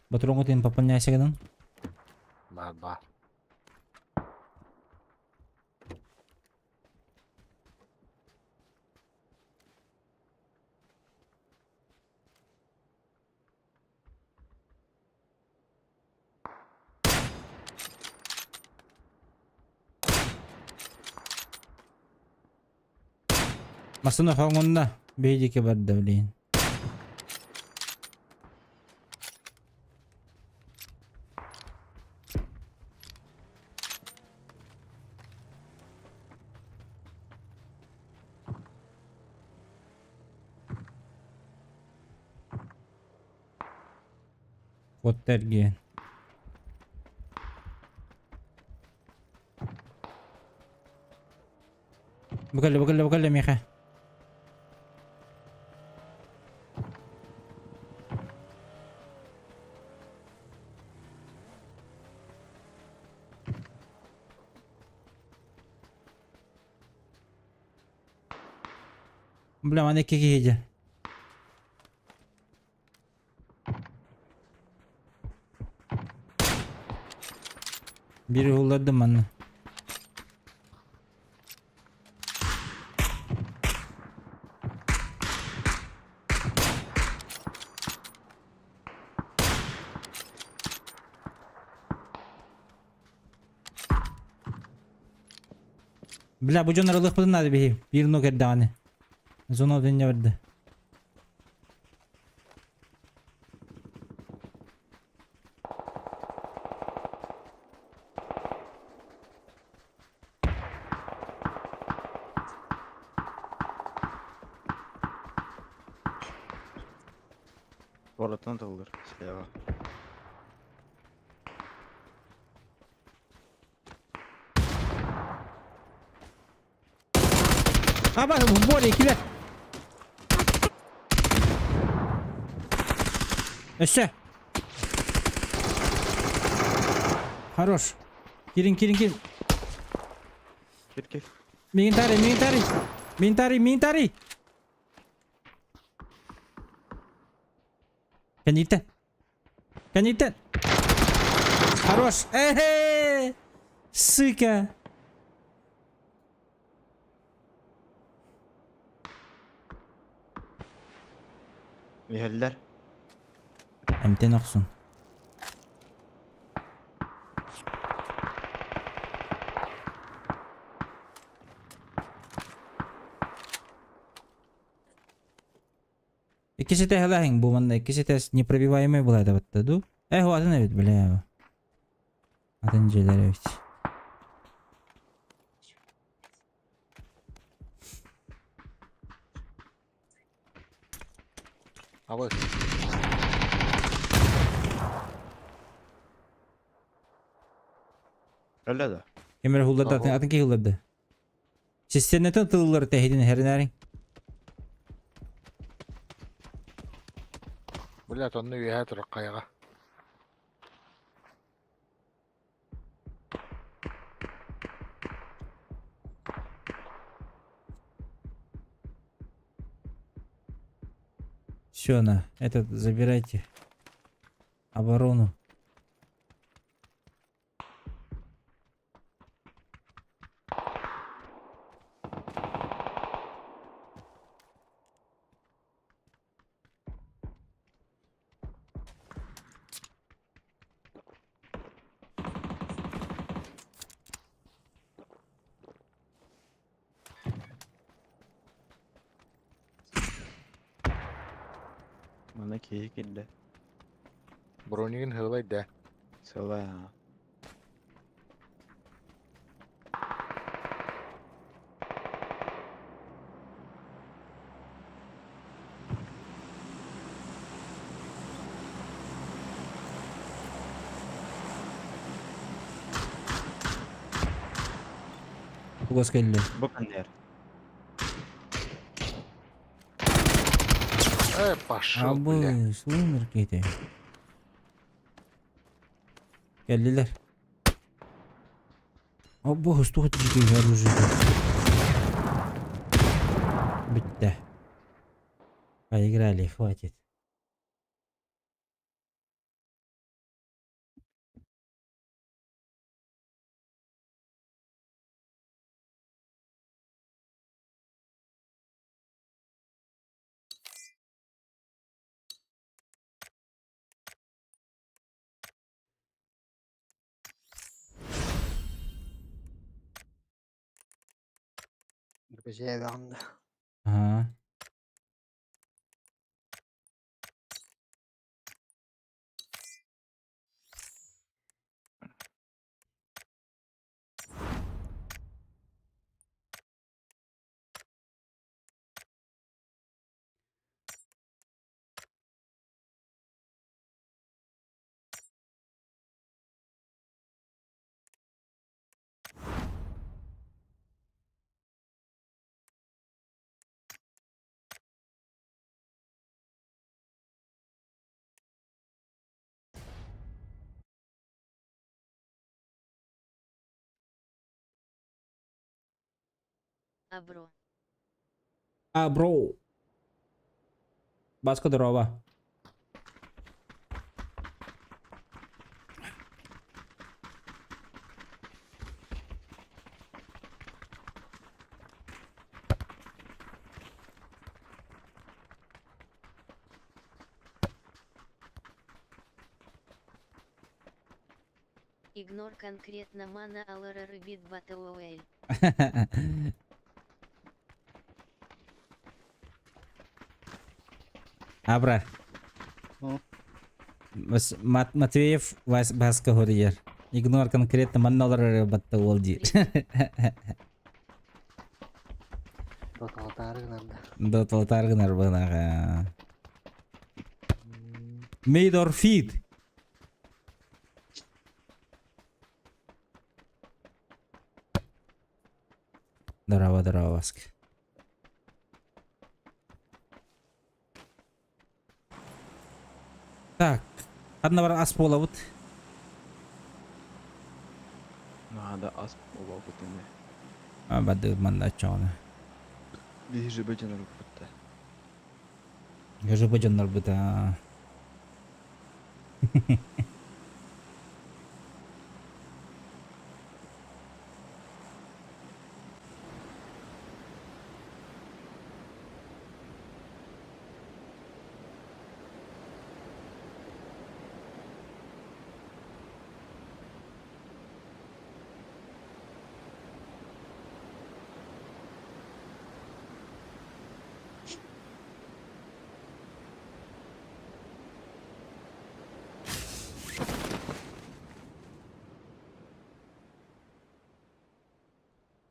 Ботуруҥҥутун пополняйся Баар баар. Массыына хоҥунна биһиги барда блин. Вот эргиэн. Бу кэллэ, бу кэллэ, бу кэллэ миэхэ. Бля, маны икки киһи дьэ. Бири уһуллардым манна. Бля, бу дьон аралыахпытын наада биһи. Биир нук эрдэҕинэ. Зона дэннэ барда. Воротан тыллыр слева. Аба, в море килер. Өссө. Хорош. Кирин, кирин, кирин. Кир кир. Миигин таарый, миигин таарый. Миигин таарый, миигин таарый. Кэнниттэн. Кэнниттэн. Хорош. Эхе! Сука. Иһэллэр. Эмтэн охсун. Иккис этээһэлээһиҥ бу манна иккис этээс непробиваемый была батта ду. Эх, атын эбит, бля. Атын дьиэлэр эбит. Абы. Өлө да. Ким эрэ хулларда, атын, атын киһи хулларда. Систиэнэтин тыллар тэһитин эһэринээриҥ. Блядь, онно үөһээ турар хайаҕа. Все, на, этот забирайте. Оборону. Манна киһи кэллэ. Бронигин хылай да. Сыла. Тугас кэллэ. Бу кэннэр. Э, пошел, бля. Абы, умер киһи. Кэллилэр. Обо, туох дьикий оружие. Бүттэ. Поиграли, хватит. Ага. Абро. А, бро. Баска здорово. Игнор конкретно мана алара рыбит батлоэль. Абра. Матвеев Баска говорит. Игнор конкретно манналар батта ол диир. Доталатаары гынар бынаға. Made or feed. Здорово, здорово, Васка. Так, одна бар ас буолабыт. Надо ас буолабыт ини. А, бады манна чоҕуна. Биһиги бөтөнөр бутта. Гажы бөтөнөр быта.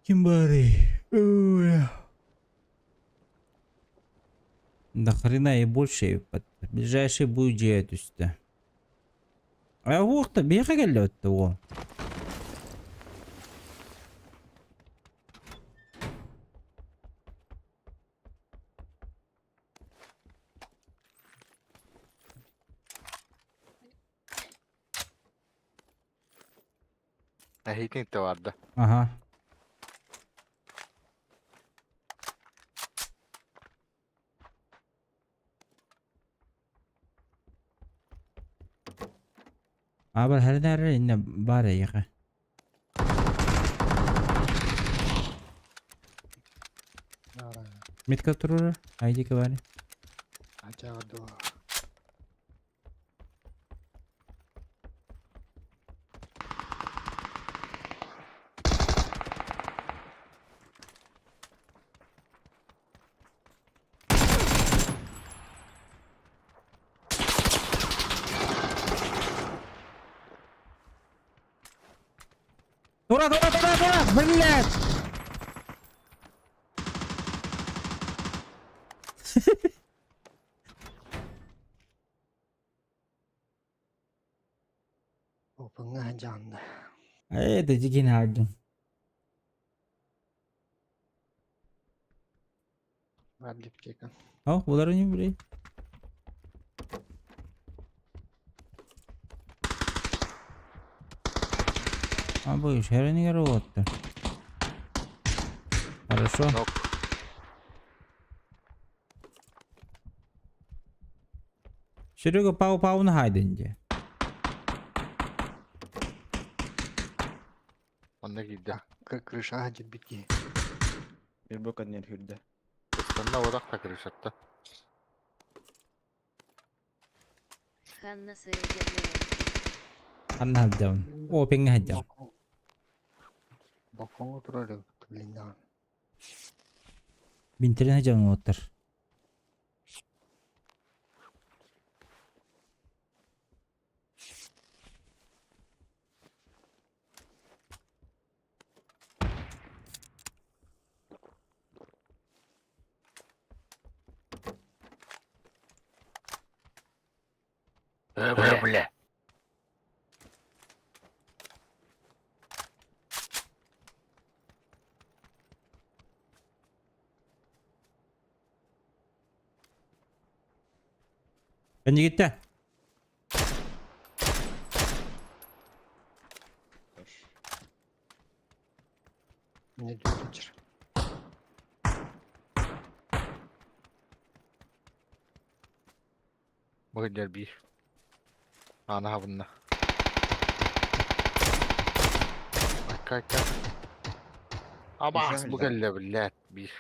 Ким баарый? Да хрена и больше. Ближайший будет дьиэ түстэ. А уох та биэхэ кэллэ ол. Эһитин те барда. Ага. Аабар хэринээр инне бар эйиэхэ. Метка турар, айди кыбары. Тура, тура, тура, тура! Блядь! Это дикий хардым. О, булар не блин. А будешь, херни работа. Хорошо. Нок. Серега пау пау на хайденде. Онно киирдэ. Крыша дьирбитки. Bir bok adını hürde. Ыстанна одах та крышатта. Ханна Саидерная. Анна хаджам. О, пенга хаджам. Балконга турар блин да. Бинтерен хаджам оттар. Э, бля, бля. Bence gitti. Не дьүтүчер. Бу bir. Ана хабынна. Айка айка. Абас бу кэллэ блядь bir.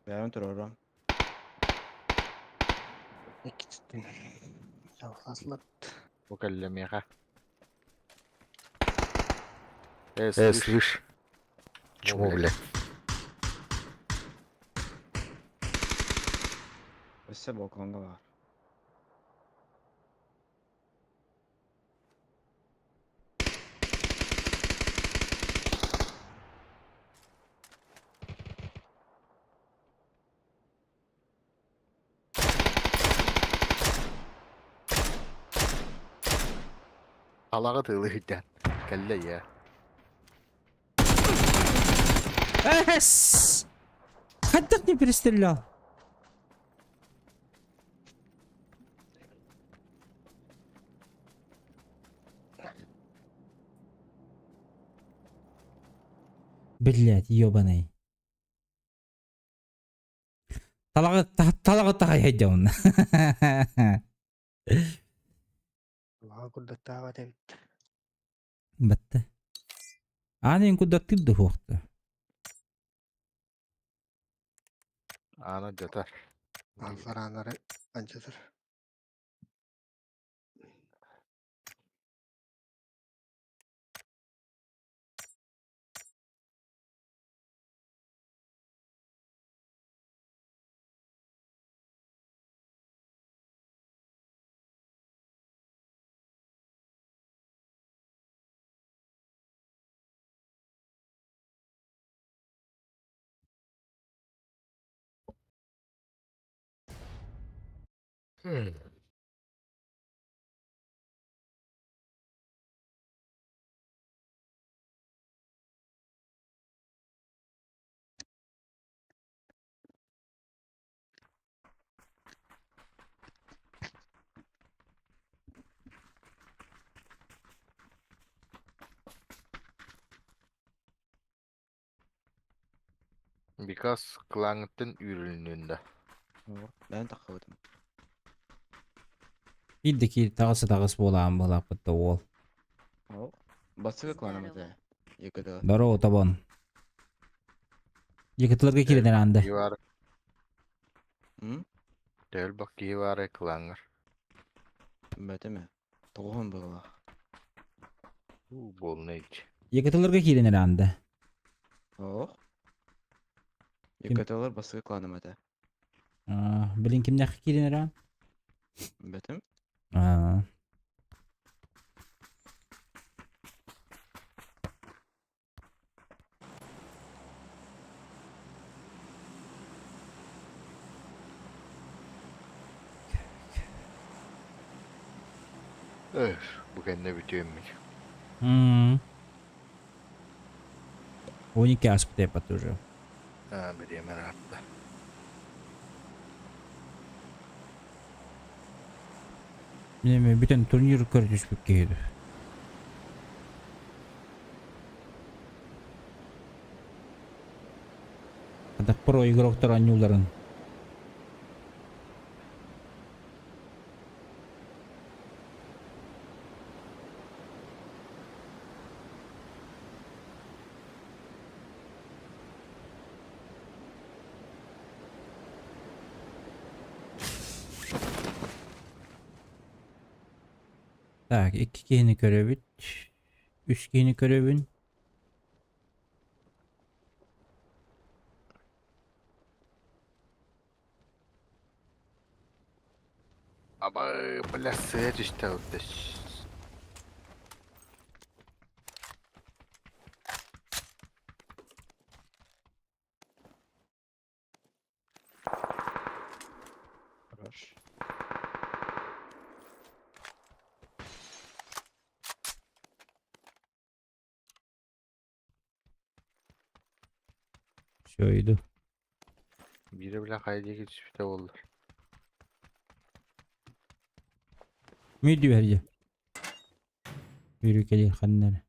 Бәрін турар. Иккитин. Сауласлар. Бу кэллэ миэхэ. Э, слышь. Чмо, блядь. Өссө балконга бар. Алаҕа тыылы үрдэн. Кэллэ я. Эс! Хайдах не перестрелял? Блять, ёбаный. Талаҕы талаҕы тахай хайдьаун. Лаа курдаттаава тэбит. Батта. Ааны кудаттыр да хуохта. Ана жатар. Аллараанары анчатар. Because клаҥыттан үүрүлүннүн да. Бэйэм таххыбытым. Биир да киир таҕыс таҕыс буолаан буолааппыт да уол. О, Бастакы кланым этэ. ЕКТ. Здорово, Табон. Екатларга киирэн аранды. Киһи баар, М? төһөл киһи баар клаҥҥар. Бэтеме. Тоҕуһун быһыылаах. Уу, буолна ич. Екатларга киирэн аранды. Ох. ЕКТлар бастакы кланым этэ. Блин, кимнэх киирэн араан? Бэтим. Аа. Öf, бу кэннэ бүтүөммүт. 12 ааспыт уже. Аа, бириэмэ ыраатта. Мен бүтэн турнир көрө түспүт киһи. Хадах про игроктар оонньууларын. Так, икки киһини көрөбүт. Үс киһини көрөбүн. Аба, бля, сыа түстэ ылды. Хорош. Все, иду. Биирэ бля хайа диэки түспүтэ буоллар. Мүдү берди. Бүрүкелер ханнары.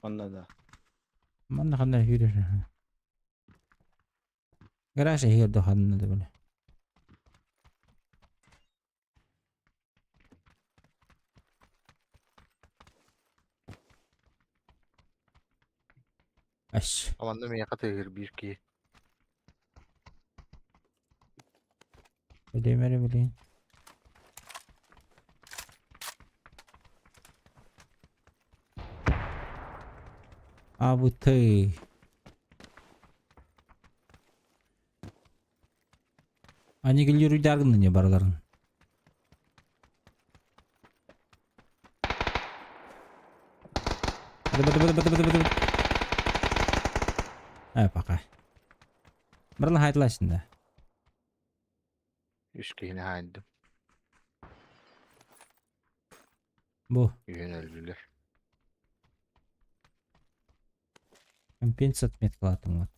Онно да. Манна ханнары хүрөр. Гараж эһигэр да ханна да бile. Аш. Аманда миэхэ тыһыыр биир киһи. Билемери билейин. Абыты. Анигилируйдаргын не бараларын. Быды быды быды быды быды. Э, пока. Барла хайтлашын да. Үс киһини хаайдым. Бу. Үһүн өлдүлэр. Компенсат меткалатым вот.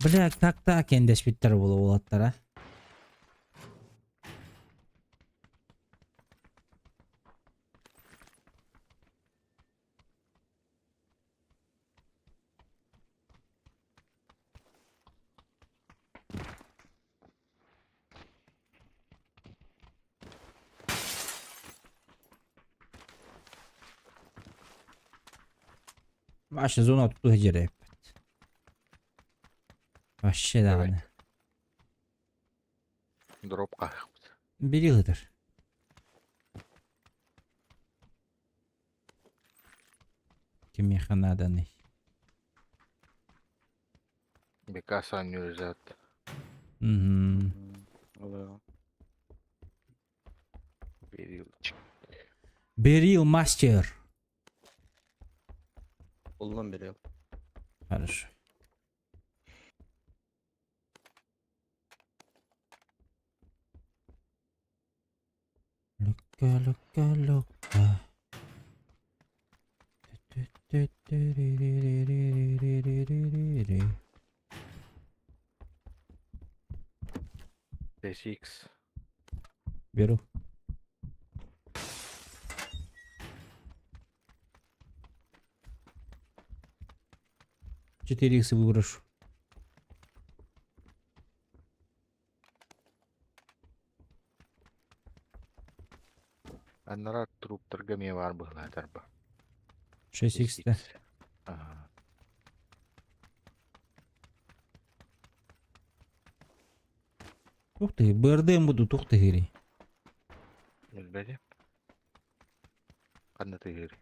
Бля, так так эндэспиттэр буола уолаттара. Вообще зона туту хеджере. Вообще даҕаны. Дроп хаһыахпыт. Бери ыытар. Кимиэхэ нааданый? Бекас оонньуур Мгм. Олоро. Берилчик. Берил мастер. Уллан берил. Хорошо. Лука, лука, лука. TSX. Беру. 4 икс выброшу. Аннара труптарга эмиэ баар быһылаатар ба. 6 икс да. Аха. Ух ты, БРДМ буду, тух ты гири. Билбэтим. Ханна тыгыр.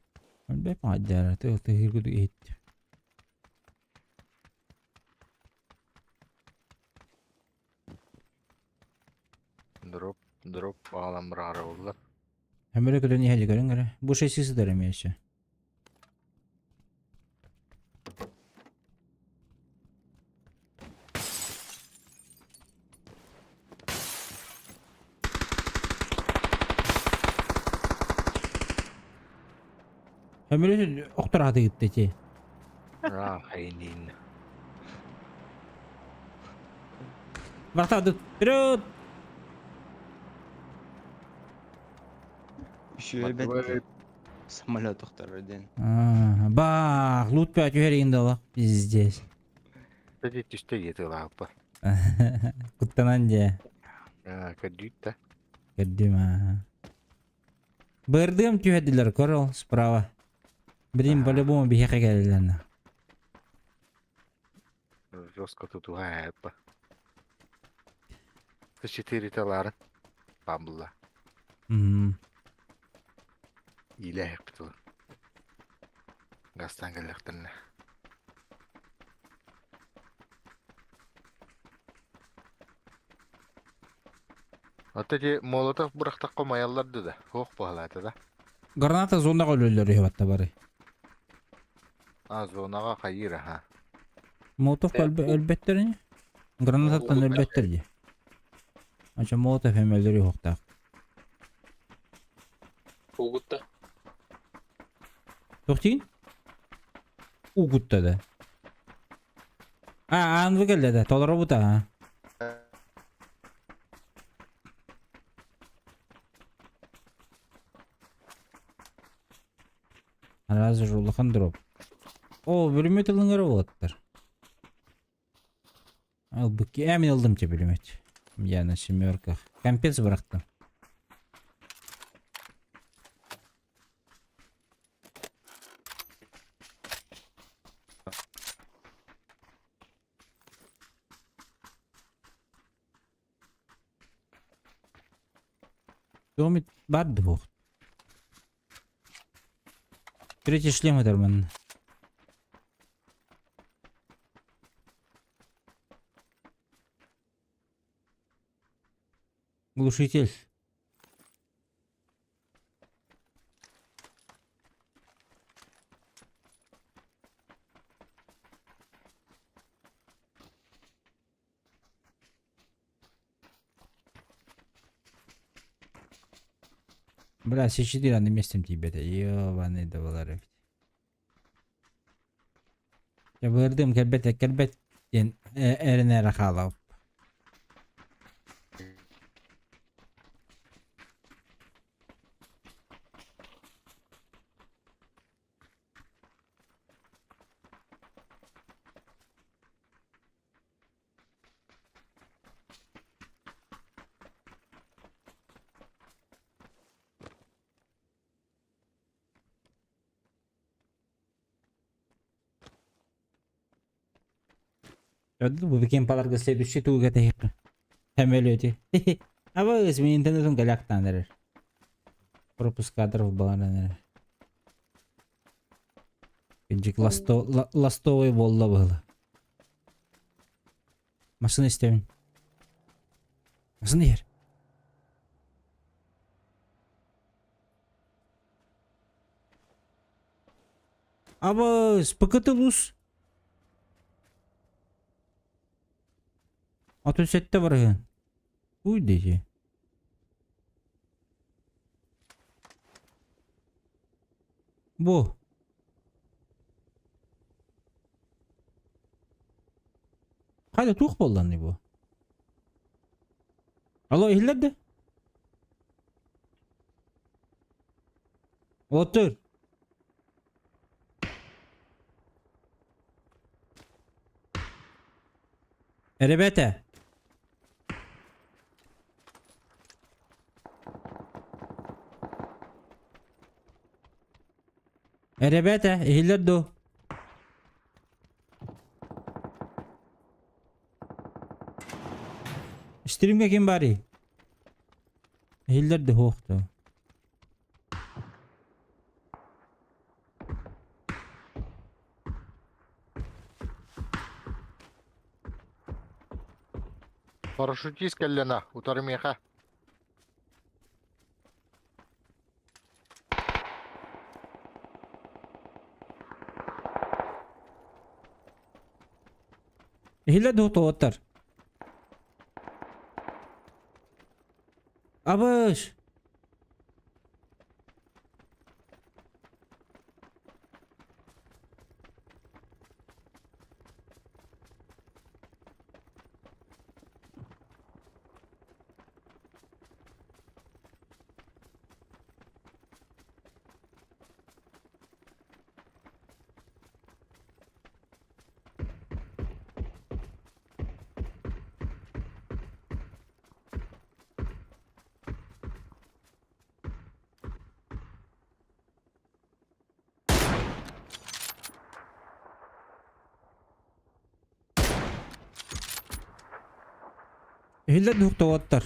Бэп маджара, ты ты гир ит. Дроп, дроп аҕалан быраҕара буолла. Өмөрө көтөн иһэлли көрүҥ эрэ. Бу 6 сытар эмиэ өссө. Өмөрө охтор ааты гытта ти. Ра хайнин. Бартады. Вперед! Еще ребят, самолет второй день. Бах, лут 5 уверен дала. Пиздец. Кстати, түстэ етылааппа. Куттанан дьэ. Көрдүүт да. Көрдүм аа. Бырдым түһэдилэр көрөл справа. Блин, по-любому биһиэхэ кэлэллэр. Жестко тутуха эппа. Четыре талары. Бамбла. Мм. Илэ хеппитыл. Гастан кэллэхтэринэ. Оттон ити Молотов бырахтахха умайаллар да, суох быһалаата да. Граната зонаҕа өлөллөр үһү батта бары. А, зонаҕа хайыыр аха. Молотов өлбөттөр ини. Гранататтан өлбөттөр дии. Ача Молотов эм өлөр уһуктаах. Угутта. Туох диигин? Угутта да. А, аан кэллэ да, толоробут аа. Араас улахан дроп. О, бүлүмөт ылыҥар уолаттар. Ылбык. Э, мин ылдым те бүлүмөт. Я на семерках. Компец бырахтым. Домит бар двух. Третий шлем это манна. Глушитель. Бля, С4 на местом тебе это. Ёбаный доллары. Я бырдым кэлбэт кэлбэт диэн эрэнэ эрэ хаалабыт. Бу кемпаларга следующий туга тэһиэххэ. Самолете. Абыс мин интернетым галяктан эрэр. Пропуск кадров баланан эрэр. Кынчык ласто, ластовый буолла быһыла. Массыына истэбин. Массыына иһэр. Абыс, ПКТ лус. 37 барыһын. Уй дии. Бу. Хайда туох буолланый бу? Алло, иһиллэр да? Отур. Ребята. Ребята, иһиллэр дуо? Стримге ким барый? Иһиллэр да суох дуо? Парашютист кэллэнэ, утары миэхэ. Иһиллэр дуо тоҕоттор? Абыш! Иһиллэр дуһук тоҕоттор.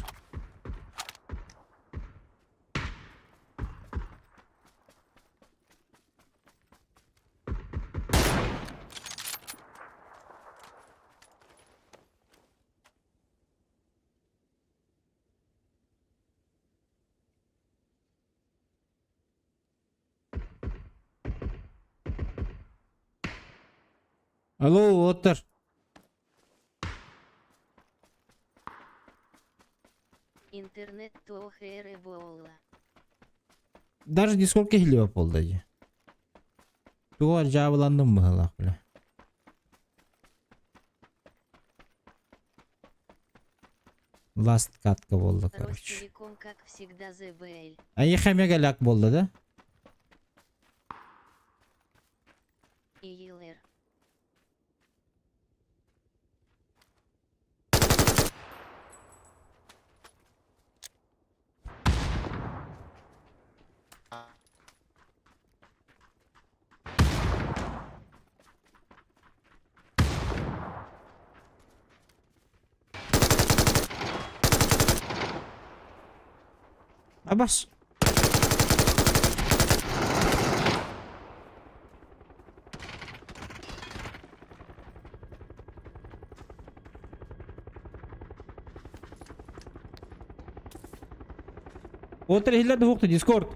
Алло, уолаттар. Интернет туох эрэ буолла. Даже Дискордка иһиллибэт буолла дии. Туох дьаабыланным быһыылаах бля. Last катка буолла короче. Ростелеком как всегда ЗБЛ. Айыха мегаляк буолла да? ИЛР. Абас. Отыр иһиллэр да Дискорд.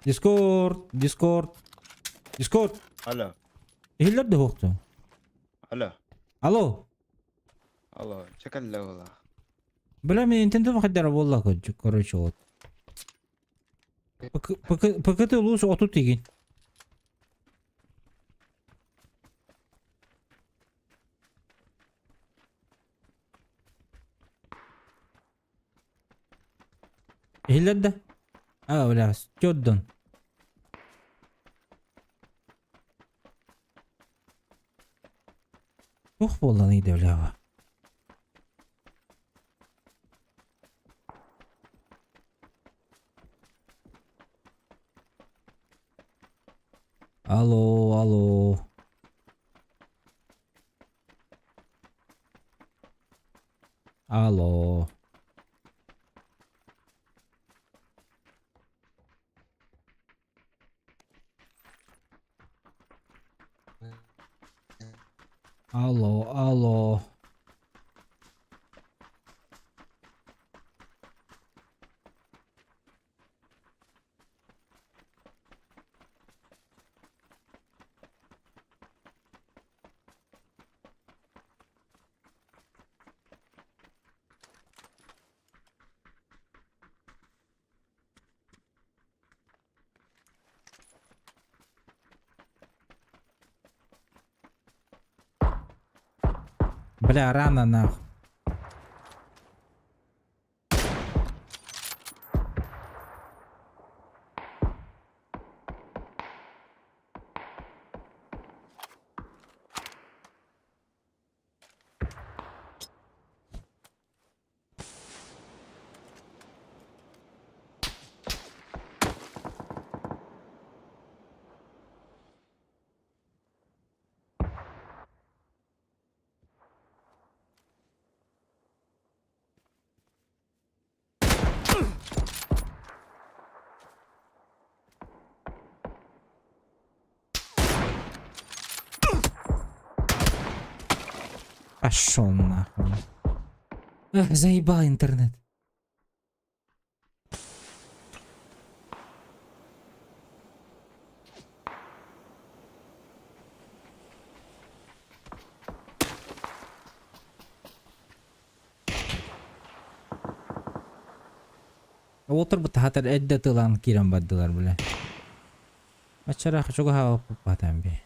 Дискорд, Дискорд, Дискорд. Алло. Иһиллэр да суохту. Алло. Алло. Алло, чекалла була. Бля, мен интернет хайдара буолла короче вот. ПК ты улуус отут игин. Иһиллэр да? А, бля, Тёддон. Туох буолланый да блява. Алло, алло. Алло. Алло, алло. Бля, рано нах. Пошел нахуй. Эх, заебал интернет. Уотурбут хатар эрдэ тылан киирэн бардылар бile. Аччараах чугаһаабаппатаан би.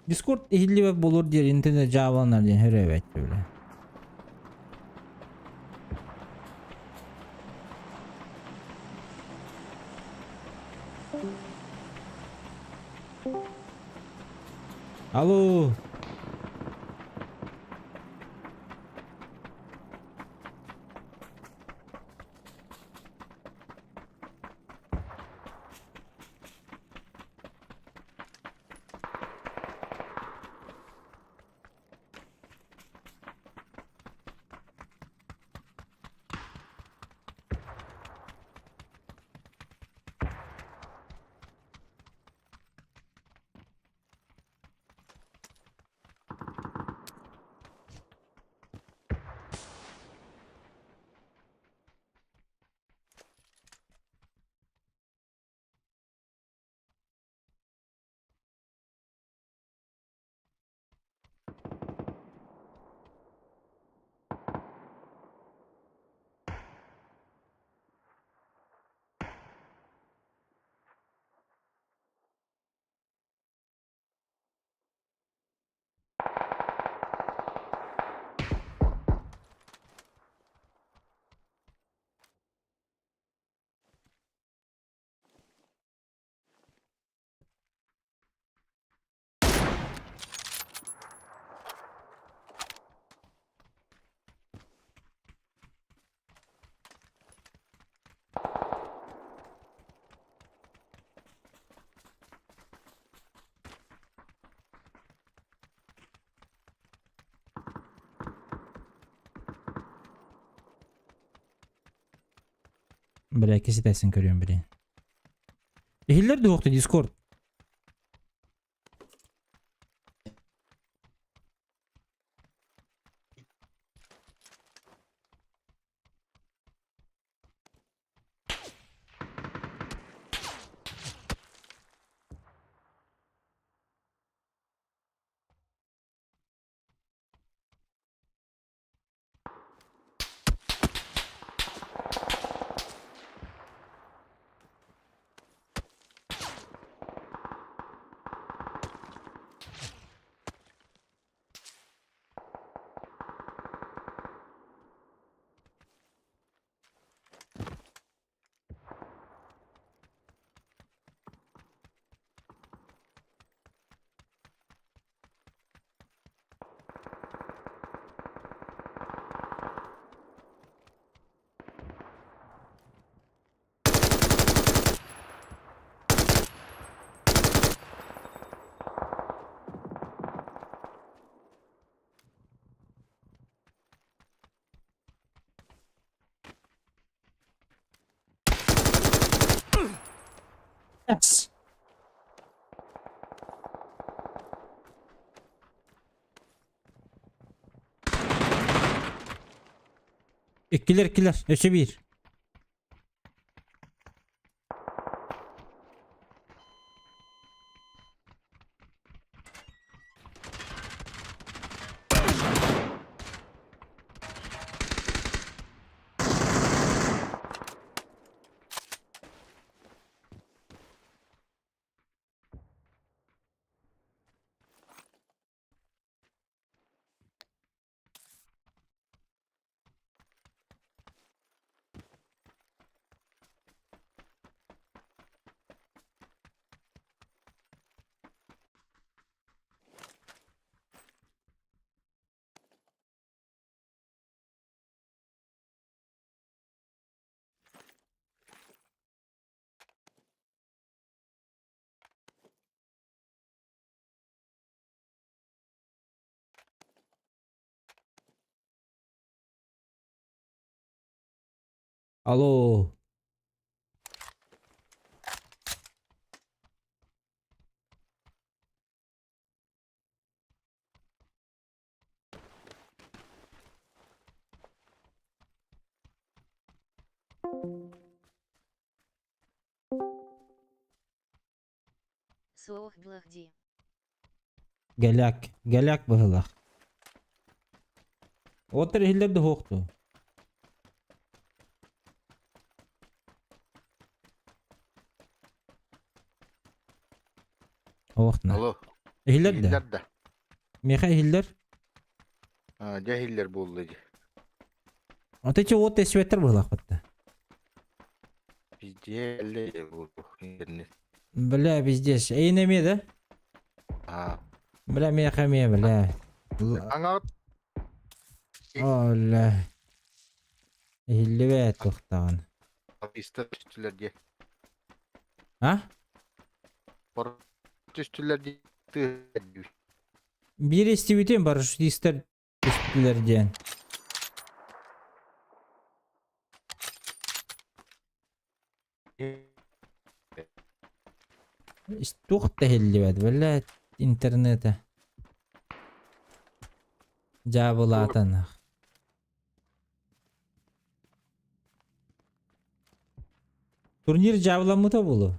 Discord иһиллибэт буолуор диэри интернет дьаабыланар диэн өрөөбөт бile. Алло. Бля, киситээсин көрүөм билин. Иһиллэр дуохту Discord. Yes. Иккилэр иккилэр өссө биир. Алло. Суох блахди. Галяк. Галяк быһылах. Отыр иһиллэр да суох дуо? Оохтуна. Алло. Иһиллэр да? Иһиллэр да. Миэхэ иһиллэр. А, дьэ иһиллэр буолла дии. Ото ичи уот эсветтер быһылаах да. Везде эллэ буолуо интернет. Бля, пиздец. Эйин эмиэ да? А. Бля, миэхэ эмиэ, бля. Аҥаҕыт Оля. Иһиллибэт туохтаҕын. истэр түстүлэр дии. А? Пор түстүлэр дии. Тыа Биир истибитим парашютистар түстүлэр диэн. Туох да иһиллибэт, бля, интернета. Дьаабылаатан. Турнир дьаабыламмыта буолуо.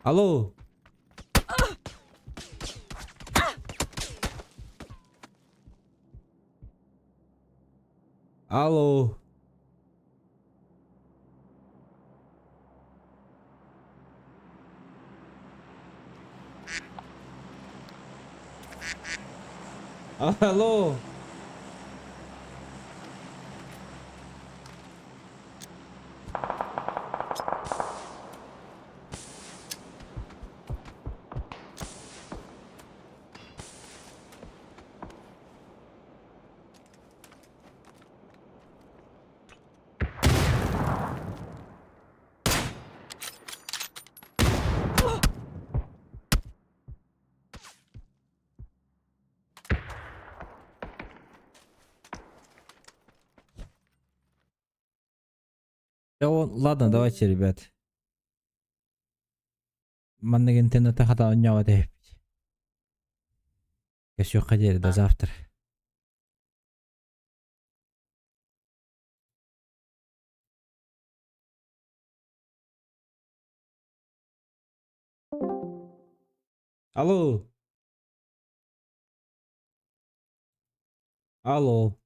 Алло. Алло. Алло. Да ладно, давайте, ребят. Маннык интернетте хата оонньообот эбиппит. Көрсүөххэ диэри до завтра. Алло. Алло.